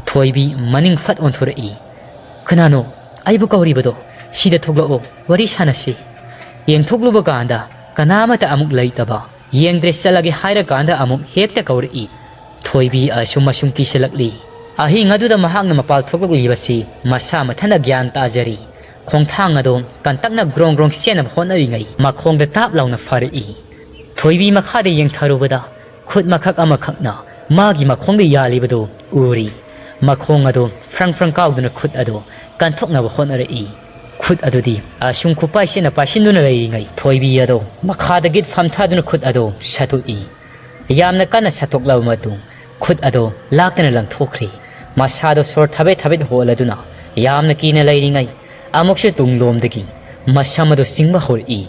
ꯊꯣꯏꯕꯤ ꯃꯅꯤꯡ ꯐꯠ ꯑꯣꯟꯊꯣꯔꯛꯏ꯫ "ꯀꯅꯥꯅꯣ ꯑꯩꯕꯨ ꯀꯧꯔꯤꯕꯗꯣ? ꯁꯤꯗ ꯊꯣꯛꯂꯛꯑꯣ, ꯋꯥꯔꯤ ꯁꯥꯟꯅꯁꯤ"꯫ ꯌꯦꯡꯊꯣꯛꯂꯨꯕ ꯀꯥꯟꯗ ꯀꯅꯥ ꯑꯃꯠꯇ ꯑꯃꯨꯛ ꯂꯩꯇꯕ꯫ "ꯌꯦꯡꯗ꯭ꯔꯦ, ꯆꯠꯂꯒꯦ" ꯍꯥꯏꯔꯀꯥꯟꯗ ꯑꯃꯨꯛ ꯍꯦꯛꯇ ꯀꯧꯔꯛꯏ꯫ ꯊꯣꯏꯕꯤ ꯑꯁꯨꯝ ꯑꯁꯨꯝ ꯀꯤꯁꯤꯜꯂꯛꯂꯤ꯫ ꯑꯍꯤꯡ ꯑꯗꯨꯗ ꯃꯍꯥꯛꯅ ꯃꯄꯥꯜ ꯊꯣꯛꯂꯛꯂꯤꯕꯁꯤ ꯃꯁꯥ ꯃꯊꯟꯇ ꯒ꯭ꯌꯥꯟ ꯇꯥꯖꯔꯤ꯫ ꯈꯣꯡꯊꯥꯡ ꯑꯗꯣ ꯀꯟꯇꯛꯅ ꯒ꯭ꯔꯣꯡ ꯒ꯭ꯔꯣꯡ ꯆꯦꯟꯅꯕ ꯍꯣꯠꯅꯔꯤꯉꯩ ꯃꯈꯣꯡꯗ ꯇꯥꯞ ꯂꯥꯎꯅ ꯐꯥꯔꯛꯏ꯫ ꯊꯣꯏꯕꯤ ꯃꯈꯥꯗ ꯌꯦꯡꯊꯔꯨꯕꯗ ꯈꯨꯠ ꯃꯈꯛ ꯑꯃꯈꯛꯅ ꯃꯥꯒꯤ ꯃꯈꯣꯡꯗ ꯌꯥꯜꯂꯤꯕꯗꯨ ꯎꯔꯤ꯫ ꯃꯈꯣꯡ ꯑꯗꯨ ꯐ꯭ꯔꯪ ꯐ꯭ꯔꯪ ꯀꯥꯎꯗꯨꯅ ꯈꯨꯠ ꯑꯗꯨ ꯀꯟꯊꯣꯛꯅꯕ ꯍꯣꯠꯅꯔꯛꯏ꯫ ꯈꯨꯠ ꯑꯗꯨꯗꯤ ꯑꯁꯨꯝ ꯈꯨꯄꯥꯏꯁꯤꯅ ꯄꯥꯏꯁꯤꯟꯗꯨꯅ ꯂꯩꯔꯤꯉꯩ ꯊꯣꯏꯕꯤ ꯑꯗꯣ ꯃꯈꯥꯗꯒꯤ ꯐꯝꯊꯗꯨꯅ ꯈꯨꯠ ꯑꯗꯣ ꯁꯠꯇꯣꯛꯏ꯫ ꯌꯥꯝꯅ ꯀꯟꯅ ꯁꯠꯇꯣꯛꯂꯕ ꯃꯇꯨꯡ ꯈꯨꯠ ꯑꯗꯣ ꯂꯥꯛꯇꯅ ꯂꯪꯊꯣꯛꯈ꯭ꯔꯦ꯫ ꯃꯁꯥꯗꯣ ꯁꯣꯔ ꯊꯕꯦꯠ ꯊꯕꯦꯠ ꯍꯣꯜꯂꯗꯨꯅ ꯌꯥꯝꯅ ꯀꯤꯅ ꯂꯩꯔꯤꯉꯩ ꯑꯃꯨꯛꯁꯨ ꯇꯨꯡꯂꯣꯝꯗꯒꯤ ꯃꯁꯝ ꯑꯗꯨ ꯆꯤꯡꯕ ꯍꯧꯔꯛꯏ꯫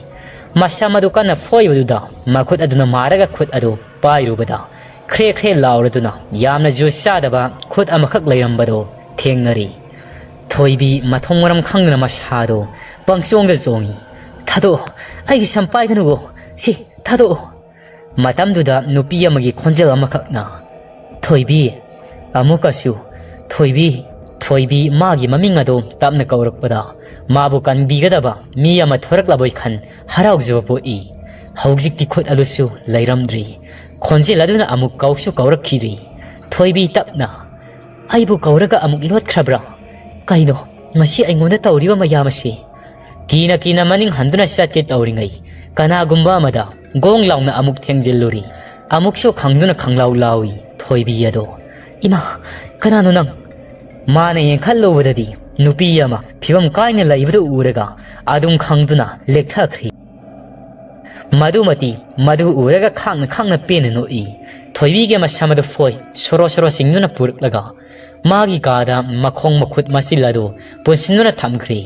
ꯃꯁꯝ ꯑꯗꯨ ꯀꯟꯅ ꯐꯣꯏꯕꯗꯨꯗ ꯃꯈꯨꯠ ꯑꯗꯨꯅ ꯃꯥꯔꯒ ꯈꯨꯠ ꯑꯗꯨ ꯄꯥꯏꯔꯨꯕꯗ ꯈ꯭ꯔꯦ ꯈ꯭ꯔꯦ ꯂꯥꯎꯔꯗꯨꯅ ꯌꯥꯝꯅ ꯖꯨꯁ ꯆꯥꯗꯕ ꯈꯨꯠ ꯑꯃꯈꯛ ꯂꯩꯔꯝꯕꯗꯣ ꯊꯦꯡꯅꯔꯤ꯫ ꯊꯣꯏꯕꯤ ꯃꯊꯣꯡ ꯃꯔꯝ ꯈꯪꯗꯅ ꯃꯁꯥꯗꯣ ꯄꯪꯆꯣꯡꯗ ꯆꯣꯡꯏ꯫ "ꯊꯥꯗꯣꯛꯑꯣ, ꯑꯩꯒꯤ ꯁꯝ ꯄꯥꯏꯒꯅꯨꯋꯣ, ꯁꯤ ꯊꯥꯗꯣꯛꯑꯣ!" ꯃꯇꯝꯗꯨꯗ ꯅꯨꯄꯤ ꯑꯃꯒꯤ ꯈꯣꯟꯖꯦꯜ ꯑꯃꯈꯛꯅ, "ꯊꯣꯏꯕꯤ, ꯑꯃꯨꯛꯀꯁꯨ, ꯊꯣꯏꯕꯤ, ꯊꯣꯏꯕꯤ" ꯃꯥꯒꯤ ꯃꯃꯤꯡ ꯑꯗꯨ ꯇꯞꯅ ꯀꯧꯔꯛꯄꯗ ꯃꯥꯕꯨ ꯀꯟꯕꯤꯒꯗꯕ ꯃꯤ ꯑꯃ ꯊꯣꯔꯛꯂꯕꯣꯏ ꯈꯟ ꯍꯔꯥꯎꯖꯕ ꯄꯣꯛꯏ꯫ ꯍꯧꯖꯤꯛꯇꯤ ꯈꯨꯠ ꯑꯗꯨꯁꯨ ꯂꯩꯔꯝꯗ꯭ꯔꯤ꯫ ꯈꯣꯟꯖꯦꯜ ꯑꯗꯨꯅ ꯑꯃꯨꯛ ꯀꯧꯁꯨ ꯀꯧꯔꯛꯈꯤꯗ꯭ꯔꯤ꯫ ꯊꯣꯏꯕꯤ ꯇꯞꯅ, "ꯑꯩꯕꯨ ꯀꯧꯔꯒ ꯑꯃꯨꯛ ꯂꯣꯠꯈ꯭ꯔꯕ꯭ꯔꯥ? ꯀꯩꯅꯣ ꯃꯁꯤ ꯑꯩꯉꯣꯟꯗ ꯇꯧꯔꯤꯕ ꯃꯌꯥꯝ ꯑꯁꯤ?" ꯀꯤꯅ ꯀꯤꯅ ꯃꯅꯤꯡ ꯍꯟꯗꯨꯅ ꯆꯠꯀꯦ ꯇꯧꯔꯤꯉꯩ ꯀꯅꯥꯒꯨꯝꯕ ꯑꯃꯗ ꯒꯣꯡ ꯂꯥꯎꯅ ꯑꯃꯨꯛ ꯊꯦꯡꯖꯤꯜꯂꯨꯔꯤ꯫ ꯑꯃꯨꯛꯁꯨ ꯈꯪꯗꯨꯅ ꯈꯪꯂꯥꯎ ꯂꯥꯎꯏ ꯊꯣꯏꯕꯤ ꯑꯗꯣ꯫ "ꯏꯃꯥ, ꯀꯅꯥꯅꯣ ꯅꯪ?" ꯃꯥꯅ ꯌꯦꯡꯈꯠꯂꯨꯕꯗꯗꯤ ꯅꯨꯄꯤ ꯑꯃ ꯐꯤꯕꯝ ꯀꯥꯏꯅ ꯂꯩꯕꯗꯨ ꯎꯔꯒ ꯑꯗꯨꯝ ꯈꯪꯗꯨꯅ ꯂꯦꯛꯊꯈ꯭ꯔꯤ꯫ ꯃꯗꯨꯃꯇꯤ ꯃꯗꯨ ꯎꯔꯒ ꯈꯥꯡꯅ ꯈꯥꯡꯅ ꯄꯦꯟꯅ ꯅꯣꯛꯏ꯫ ꯊꯣꯏꯕꯤꯒꯤ ꯃꯁꯝ ꯑꯗꯨ ꯐꯣꯏ ꯁꯣꯔꯣ ꯁꯣꯔꯣ ꯆꯤꯡꯗꯨꯅ ꯄꯨꯔꯛꯂꯒ ꯃꯥꯒꯤ ꯀꯥꯗ ꯃꯈꯣꯡ ꯃꯈꯨꯠ ꯃꯆꯤꯜ ꯑꯗꯨ ꯄꯨꯟꯁꯤꯟꯗꯨꯅ ꯊꯝꯈ꯭ꯔꯦ꯫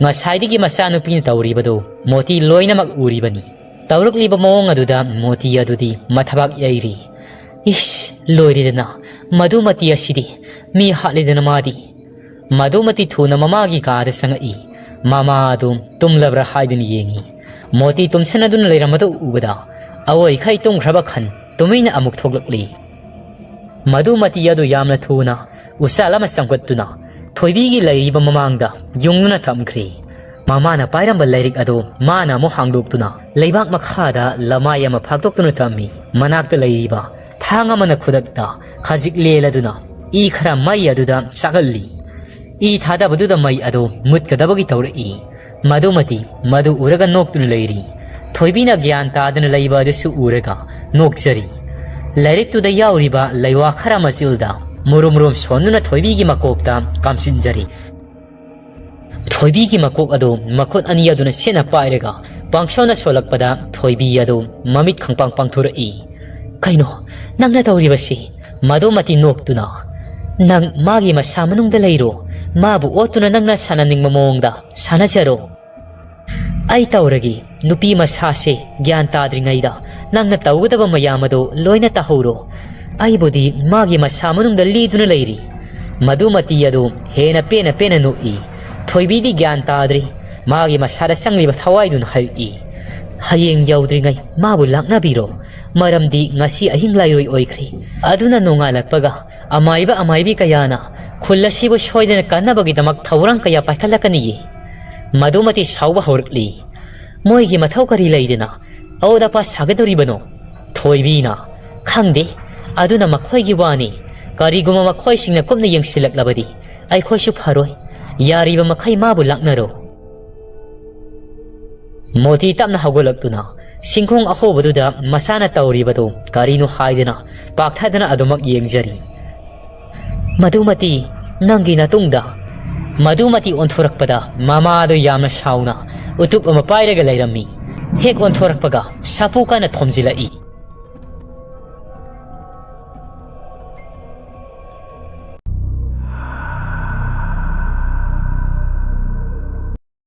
ꯉꯁꯥꯏꯗꯒꯤ ꯃꯆꯥꯅꯨꯄꯤꯅ ꯇꯧꯔꯤꯕꯗꯨ ꯃꯣꯇꯤ ꯂꯣꯏꯅꯃꯛ ꯎꯔꯤꯕꯅꯤ꯫ ꯇꯧꯔꯛꯂꯤꯕ ꯃꯑꯣꯡ ꯑꯗꯨꯗ ꯃꯣꯇꯤ ꯑꯗꯨꯗꯤ ꯃꯊꯕꯥꯛ ꯌꯩꯔꯤ꯫ "ꯏꯁ, ꯂꯣꯏꯔꯦꯗꯅ, ꯃꯗꯨꯃꯇꯤ ꯑꯁꯤꯗꯤ ꯃꯤ ꯍꯥꯠꯂꯦꯗꯅ ꯃꯥꯗꯤ!" ꯃꯗꯨꯃꯇꯤ ꯊꯨꯅ ꯃꯃꯥꯒꯤ ꯀꯥꯗ ꯆꯪꯉꯛꯏ꯫ ꯃꯃꯥ ꯑꯗꯨ ꯇꯨꯝꯂꯕ꯭ꯔꯥ ꯍꯥꯏꯗꯨꯅ ꯌꯦꯡꯉꯤ꯫ ꯃꯣꯇꯤ ꯇꯨꯝꯁꯤꯟꯅꯗꯨꯅ ꯂꯩꯔꯝꯕꯗꯨ ꯎꯕꯗ ꯑꯋꯣꯏꯈꯩ ꯇꯨꯝꯈ꯭ꯔꯕ ꯈꯟ ꯇꯨꯃꯤꯟꯅ ꯑꯃꯨꯛ ꯊꯣꯛꯂꯛꯂꯤ꯫ ꯃꯗꯨꯃꯇꯤ ꯑꯗꯨ ꯌꯥꯝꯅ ꯊꯨꯅ ꯎꯆꯥꯜ ꯑꯃ ꯆꯪꯈꯠꯇꯨꯅ ꯊꯣꯏꯕꯤꯒꯤ ꯂꯩꯔꯤꯕ ꯃꯃꯥꯡꯗ ꯌꯨꯡꯗꯨꯅ ꯊꯝꯈ꯭ꯔꯦ꯫ ꯃꯃꯥꯅ ꯄꯥꯏꯔꯝꯕ ꯂꯥꯏꯔꯤꯛ ꯑꯗꯨ ꯃꯥꯅ ꯑꯃꯨꯛ ꯍꯥꯡꯗꯣꯛꯇꯨꯅ ꯂꯩꯕꯥꯛ ꯃꯈꯥꯗ ꯂꯃꯥꯏ ꯑꯃ ꯐꯥꯛꯇꯣꯛꯇꯨꯅ ꯊꯝꯃꯤ꯫ ꯃꯅꯥꯛꯇ ꯂꯩꯔꯤꯕ ꯊꯥꯡ ꯑꯃꯅ ꯈꯨꯗꯛꯇ ꯈꯖꯤꯛ ꯂꯦꯜꯂꯗꯨꯅ ꯏ ꯈꯔ ꯃꯩ ꯑꯗꯨꯗ ꯆꯥꯛꯍꯜꯂꯤ꯫ ꯏ ꯊꯥꯗꯕꯗꯨꯗ ꯃꯩ ꯑꯗꯨ ꯃꯨꯠꯀꯗꯕꯒꯤ ꯇꯧꯔꯛꯏ꯫ ꯃꯗꯨꯃꯇꯤ ꯃꯗꯨ ꯎꯔꯒ ꯅꯣꯛꯇꯨꯅ ꯂꯩꯔꯤ꯫ ꯊꯣꯏꯕꯤꯅ ꯒ꯭ꯌꯥꯟ ꯇꯥꯗꯅ ꯂꯩꯕ ꯑꯗꯨꯁꯨ ꯎꯔꯒ ꯅꯣꯛꯆꯔꯤ꯫ ꯂꯥꯏꯔꯤꯛꯇꯨꯗ ꯌꯥꯎꯔꯤꯕ ꯂꯩꯋꯥ ꯈꯔ ꯃꯆꯤꯜꯗ ꯃꯨꯔꯨꯝ ꯃꯨꯔꯨꯝ ꯁꯣꯟꯗꯨꯅ ꯊꯣꯏꯕꯤꯒꯤ ꯃꯀꯣꯛꯇ ꯀꯥꯝꯁꯤꯟꯖꯔꯤ꯫ ꯊꯣꯏꯕꯤꯒꯤ ꯃꯀꯣꯛ ꯑꯗꯨ ꯃꯈꯨꯠ ꯑꯅꯤ ꯑꯗꯨꯅ ꯁꯦꯠꯅ ꯄꯥꯏꯔꯒ ꯄꯥꯡꯁꯣꯟꯅ ꯁꯣꯜꯂꯛꯄꯗ ꯊꯣꯏꯕꯤ ꯑꯗꯨ ꯃꯃꯤꯠ ꯈꯪꯄꯥꯡ ꯄꯥꯡꯊꯣꯔꯛꯏ꯫ "ꯀꯩꯅꯣ? ꯅꯪꯅ ꯇꯧꯔꯤꯕꯁꯤ?" ꯃꯗꯨꯃꯇꯤ ꯅꯣꯛꯇꯨꯅ, "ꯅꯪ ꯃꯥꯒꯤ ꯃꯁꯥ ꯃꯅꯨꯡꯗ ꯂꯩꯔꯣ꯫ ꯃꯥꯕꯨ ꯑꯣꯠꯇꯨꯅ ꯅꯪꯅ ꯁꯥꯟꯅꯅꯤꯡꯕ ꯃꯑꯣꯡꯗ ꯁꯥꯟꯅꯖꯔꯣ꯫ ꯑꯩ ꯇꯧꯔꯒꯦ꯫ ꯅꯨꯄꯤ ꯃꯁꯥꯁꯦ ꯒ꯭ꯌꯥꯟ ꯇꯥꯗ꯭ꯔꯤꯉꯩꯗ ꯅꯪꯅ ꯇꯧꯒꯗꯕ ꯃꯌꯥꯝ ꯑꯗꯨ ꯂꯣꯏꯅ ꯇꯧꯍꯧꯔꯣ꯫ ꯑꯩꯕꯨꯗꯤ ꯃꯥꯒꯤ ꯃꯁꯥ ꯃꯅꯨꯡꯗ ꯂꯤꯗꯨꯅ ꯂꯩꯔꯤ꯫ ꯃꯗꯨꯃꯇꯤ ꯑꯗꯨ ꯍꯦꯟꯅ ꯄꯦꯟꯅ ꯄꯦꯟꯅ ꯅꯣꯛꯏ꯫ ꯊꯣꯏꯕꯤꯗꯤ ꯒ꯭ꯌꯥꯟ ꯇꯥꯗ꯭ꯔꯤ꯫ ꯃꯥꯒꯤ ꯃꯁꯥꯗ ꯆꯪꯂꯤꯕ ꯊꯋꯥꯏꯗꯨꯅ ꯍꯥꯏꯔꯛꯏ, "ꯍꯌꯦꯡ ꯌꯧꯗ꯭ꯔꯤꯉꯩ ꯃꯥꯕꯨ ꯂꯥꯛꯅꯕꯤꯔꯣ, ꯃꯔꯝꯗꯤ ꯉꯁꯤ ꯑꯍꯤꯡ ꯂꯥꯏꯔꯣꯏ ꯑꯣꯏꯈ꯭ꯔꯦ꯫ ꯑꯗꯨꯅ ꯅꯣꯡꯉꯥꯜꯂꯛꯄꯒ ꯑꯃꯥꯏꯕ ꯑꯃꯥꯏꯕꯤ ꯀꯌꯥꯅ ꯈꯨꯜ ꯑꯁꯤꯕꯨ ꯁꯣꯏꯗꯅ ꯀꯟꯅꯕꯒꯤꯗꯃꯛ ꯊꯧꯔꯥꯡ ꯀꯌꯥ ꯄꯥꯏꯈꯠꯂꯛꯀꯅꯤꯌꯦ"꯫ ꯃꯗꯨꯃꯇꯤ ꯁꯥꯎꯕ ꯍꯧꯔꯛꯂꯤ꯫ "ꯃꯣꯏꯒꯤ ꯃꯊꯧ ꯀꯔꯤ ꯂꯩꯗꯅ ꯑꯑꯣꯠ ꯑꯄꯥ ꯁꯥꯒꯗꯧꯔꯤꯕꯅꯣ?" ꯊꯣꯏꯕꯤꯅ, "ꯈꯪꯗꯦ, ꯑꯗꯨꯅ ꯃꯈꯣꯏꯒꯤ ꯋꯥꯅꯤ꯫ ꯀꯔꯤꯒꯨꯝꯕ ꯃꯈꯣꯏꯁꯤꯡꯅ ꯀꯨꯞꯅ ꯌꯦꯡꯁꯤꯜꯂꯛꯂꯕꯗꯤ ꯑꯩꯈꯣꯏꯁꯨ ꯐꯔꯣꯏ꯫ ꯌꯥꯔꯤꯕ ꯃꯈꯩ ꯃꯥꯕꯨ ꯂꯥꯛꯅꯔꯣ"꯫ ꯃꯣꯇꯤ ꯇꯞꯅ ꯍꯧꯒꯠꯂꯛꯇꯨꯅ ꯁꯤꯡꯈꯣꯡ ꯑꯍꯣꯕꯗꯨꯗ ꯃꯁꯥꯅ ꯇꯧꯔꯤꯕꯗꯨ ꯀꯔꯤꯅꯣ ꯍꯥꯏꯗꯅ ꯄꯥꯛꯊꯗꯅ ꯑꯗꯨꯃꯛ ꯌꯦꯡꯖꯔꯤ꯫ "ꯃꯗꯨꯃꯇꯤ ꯅꯪꯒꯤ ꯅꯇꯨꯡꯗ"꯫ ꯃꯗꯨꯃꯇꯤ ꯑꯣꯟꯊꯣꯔꯛꯄꯗ ꯃꯃꯥꯗꯨ ꯌꯥꯝꯅ ꯁꯥꯎꯅ ꯎꯇꯨꯞ ꯑꯃ ꯄꯥꯏꯔꯒ ꯂꯩꯔꯝꯃꯤ꯫ ꯍꯦꯛ ꯑꯣꯟꯊꯣꯔꯛꯄꯒ ꯁꯥꯐꯨ ꯀꯟꯅ ꯊꯣꯝꯖꯤꯜꯂꯛꯏ꯫